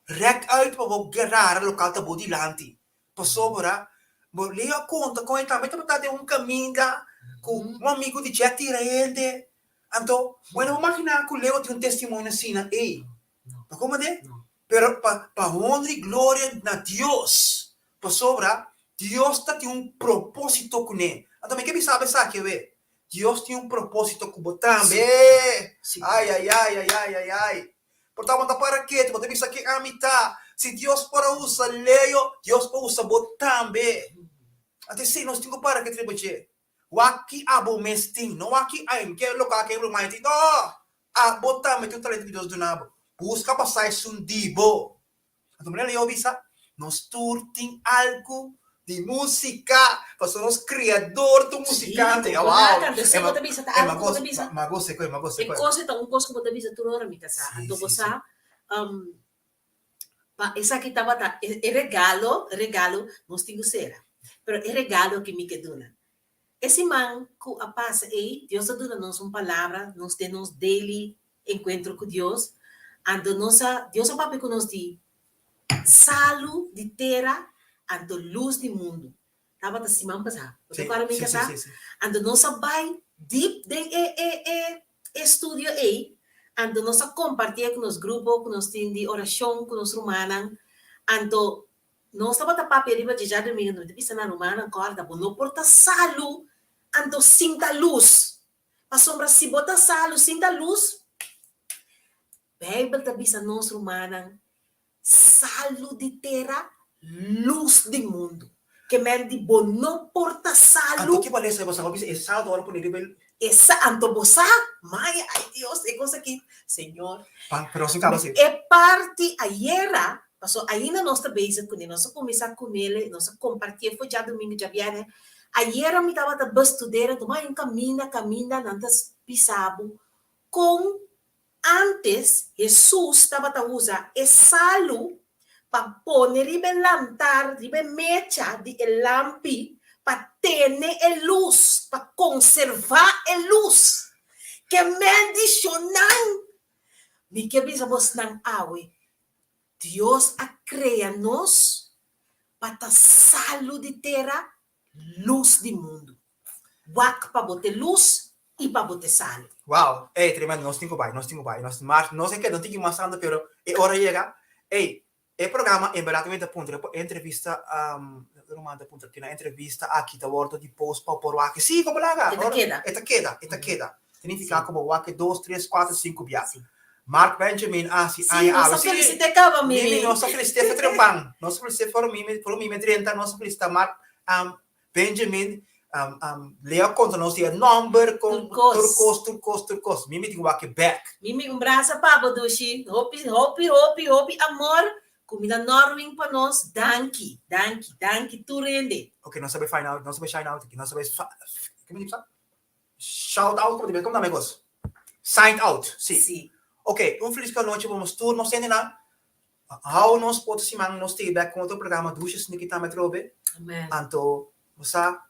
Rek uit pa bo gerara lokal ta bo dilanti. Pasobra bo Leo a konta kon e tambe tabata den un kaminda ku un amigu di dje a tira hende. Anto, bueno, bo maginá ku Leo tin un testimonio asina ei? No komprendé? Pero pa pa honra i gloria na Dios, pasobra Dios ta tin un propósito kuné. Anto mi ke bisa bo esaki awe, Dios tin un propósito ku bo tambe. Ai, ai, ai, ai, ai, ai, ai. Por ta bo ta para ketu, bo ta bisa ken ami ta. Si Dios por a usa Leo, Dios por usa bo tambe. Anto esei nos tin ku para ketu riba dje. Wak ki abo mes tin, no wak ki ain ke loka ke ruman tin. No! Abo tambe tin un talento ku Dios duna bo. Buska pa sa esun di bo. Anto manera Leo bisa, nos tur tin algu di músika, pasobra nos Kriador ta un musikante. Sí, Wow! bo ta bisa, bo ta bisa, ta E algu ku bo ta bisa. Ma gosa e ma gosa E kos ta un kos ku bo ta bisa tur ora mi ta sa. Anto bo sa, pa esaki tabata e regalo, regalo nos tin ku sera. Pero e regalo ki mi ke duna. E siman ku a pasa ei, Dios a duna nos un palabra, nos den nos daily enkuentro ku Dios, anto nos a, Dios a papia ku nos di salu di tera anto lus di mundu. Tabata siman pasá. Bo ta kòrda mi kasá? Anto nos a bai dip den e e e e studio ei, anto nos a kompartié ku nos grupo ku nos tin di orashon ku nos rumannan, anto nos tabata papia riba dje djadumingu, anto mi ta bisa nan rumannan kòrda bo no por ta salu anto sin ta lus. Pasobra si bo ta salu sin ta lus, Beibel ta bisa nos, rumannan, salu di tera, lus di mundu. Ke men di bo no por ta salu. Anto ki balesa bo sa? Bo bisa e salu ta ora pone riba e. E sa, anto bo sa, mai, ai Dios, e kos aki, Señor. Pa, pero sin kaba si. E parti ayera, paso ainda nos ta bezig kuné, nos a kuminsá kunele, nos a kompartié for djadumingu, djabièrnè. Ayera mi tabata bestudera, anto mai un kaminda, kaminda nan ta bisa bo kon Ántes, Hesus tabata usa e salu pa pone riba e lantar, riba e mecha di e lampi, pa tene e lus, pa konservá e lus. Ke bendishonnan! Mi ke bisa bosnan awe, Dios a krea nos pa ta salu di tera, lus di mundu. Wak pa bo te lus i pa bo te salu. Wow, ey tremendo, nos tin ku bai, nos tin ku bai, nos mar, nos e keda un tiki mas tantu pero e ora yega, ey, e programa en berdad mi ta puntra por entrevista, ruman ta puntra kina entrevista aki ta wordo di post pa por wak, si komo laga, E ta keda. e ta keda, e ta keda, significa ku bo wak dos, tres, kuater, sinku bia. Mark Benjamin a hasi Sí, aña nos awe, a sí, felicit'é kaba, Mimi, Mimi. nos a felicit'é for trempan, nos a felicit'é for Mimi, for Mimi drenta, nos a felicita Mark Benjamin, Leo a konta nos di e nòmber kon Tur kos. tur kos, tur kos, tur kos. Mimi tin wak e bèk. Mimi, un brasa pa bo, dushi. Hopi, hopi, hopi, hopi amor. Kumida Norwin pa nos. Danki, danki, danki tur hende. Ok, nos a bai find out, nos a bai shine out aki, nos a bai fa, ke mi di bisa? Shout out, komo di, komo ta mi kos? Signed out, si. Si. Ok, un felis anochi pa nos tur, nos hendenan. Hou nos otro siman nos ta bek ku otro programa Dushi Sneaky tambe atrobe. Amen. Anto bo sa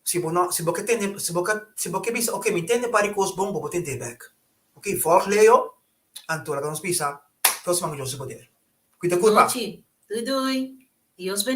si bo no si bo ke tende si bo ke si bo ke bisa ok mi tende par di kos bon bo por tende bek. Ok volg Leo anto laga nos bisa próximo siman ku Dios su poder. Kuida kurpa. Nochi. Doei doei. Dios bendiga.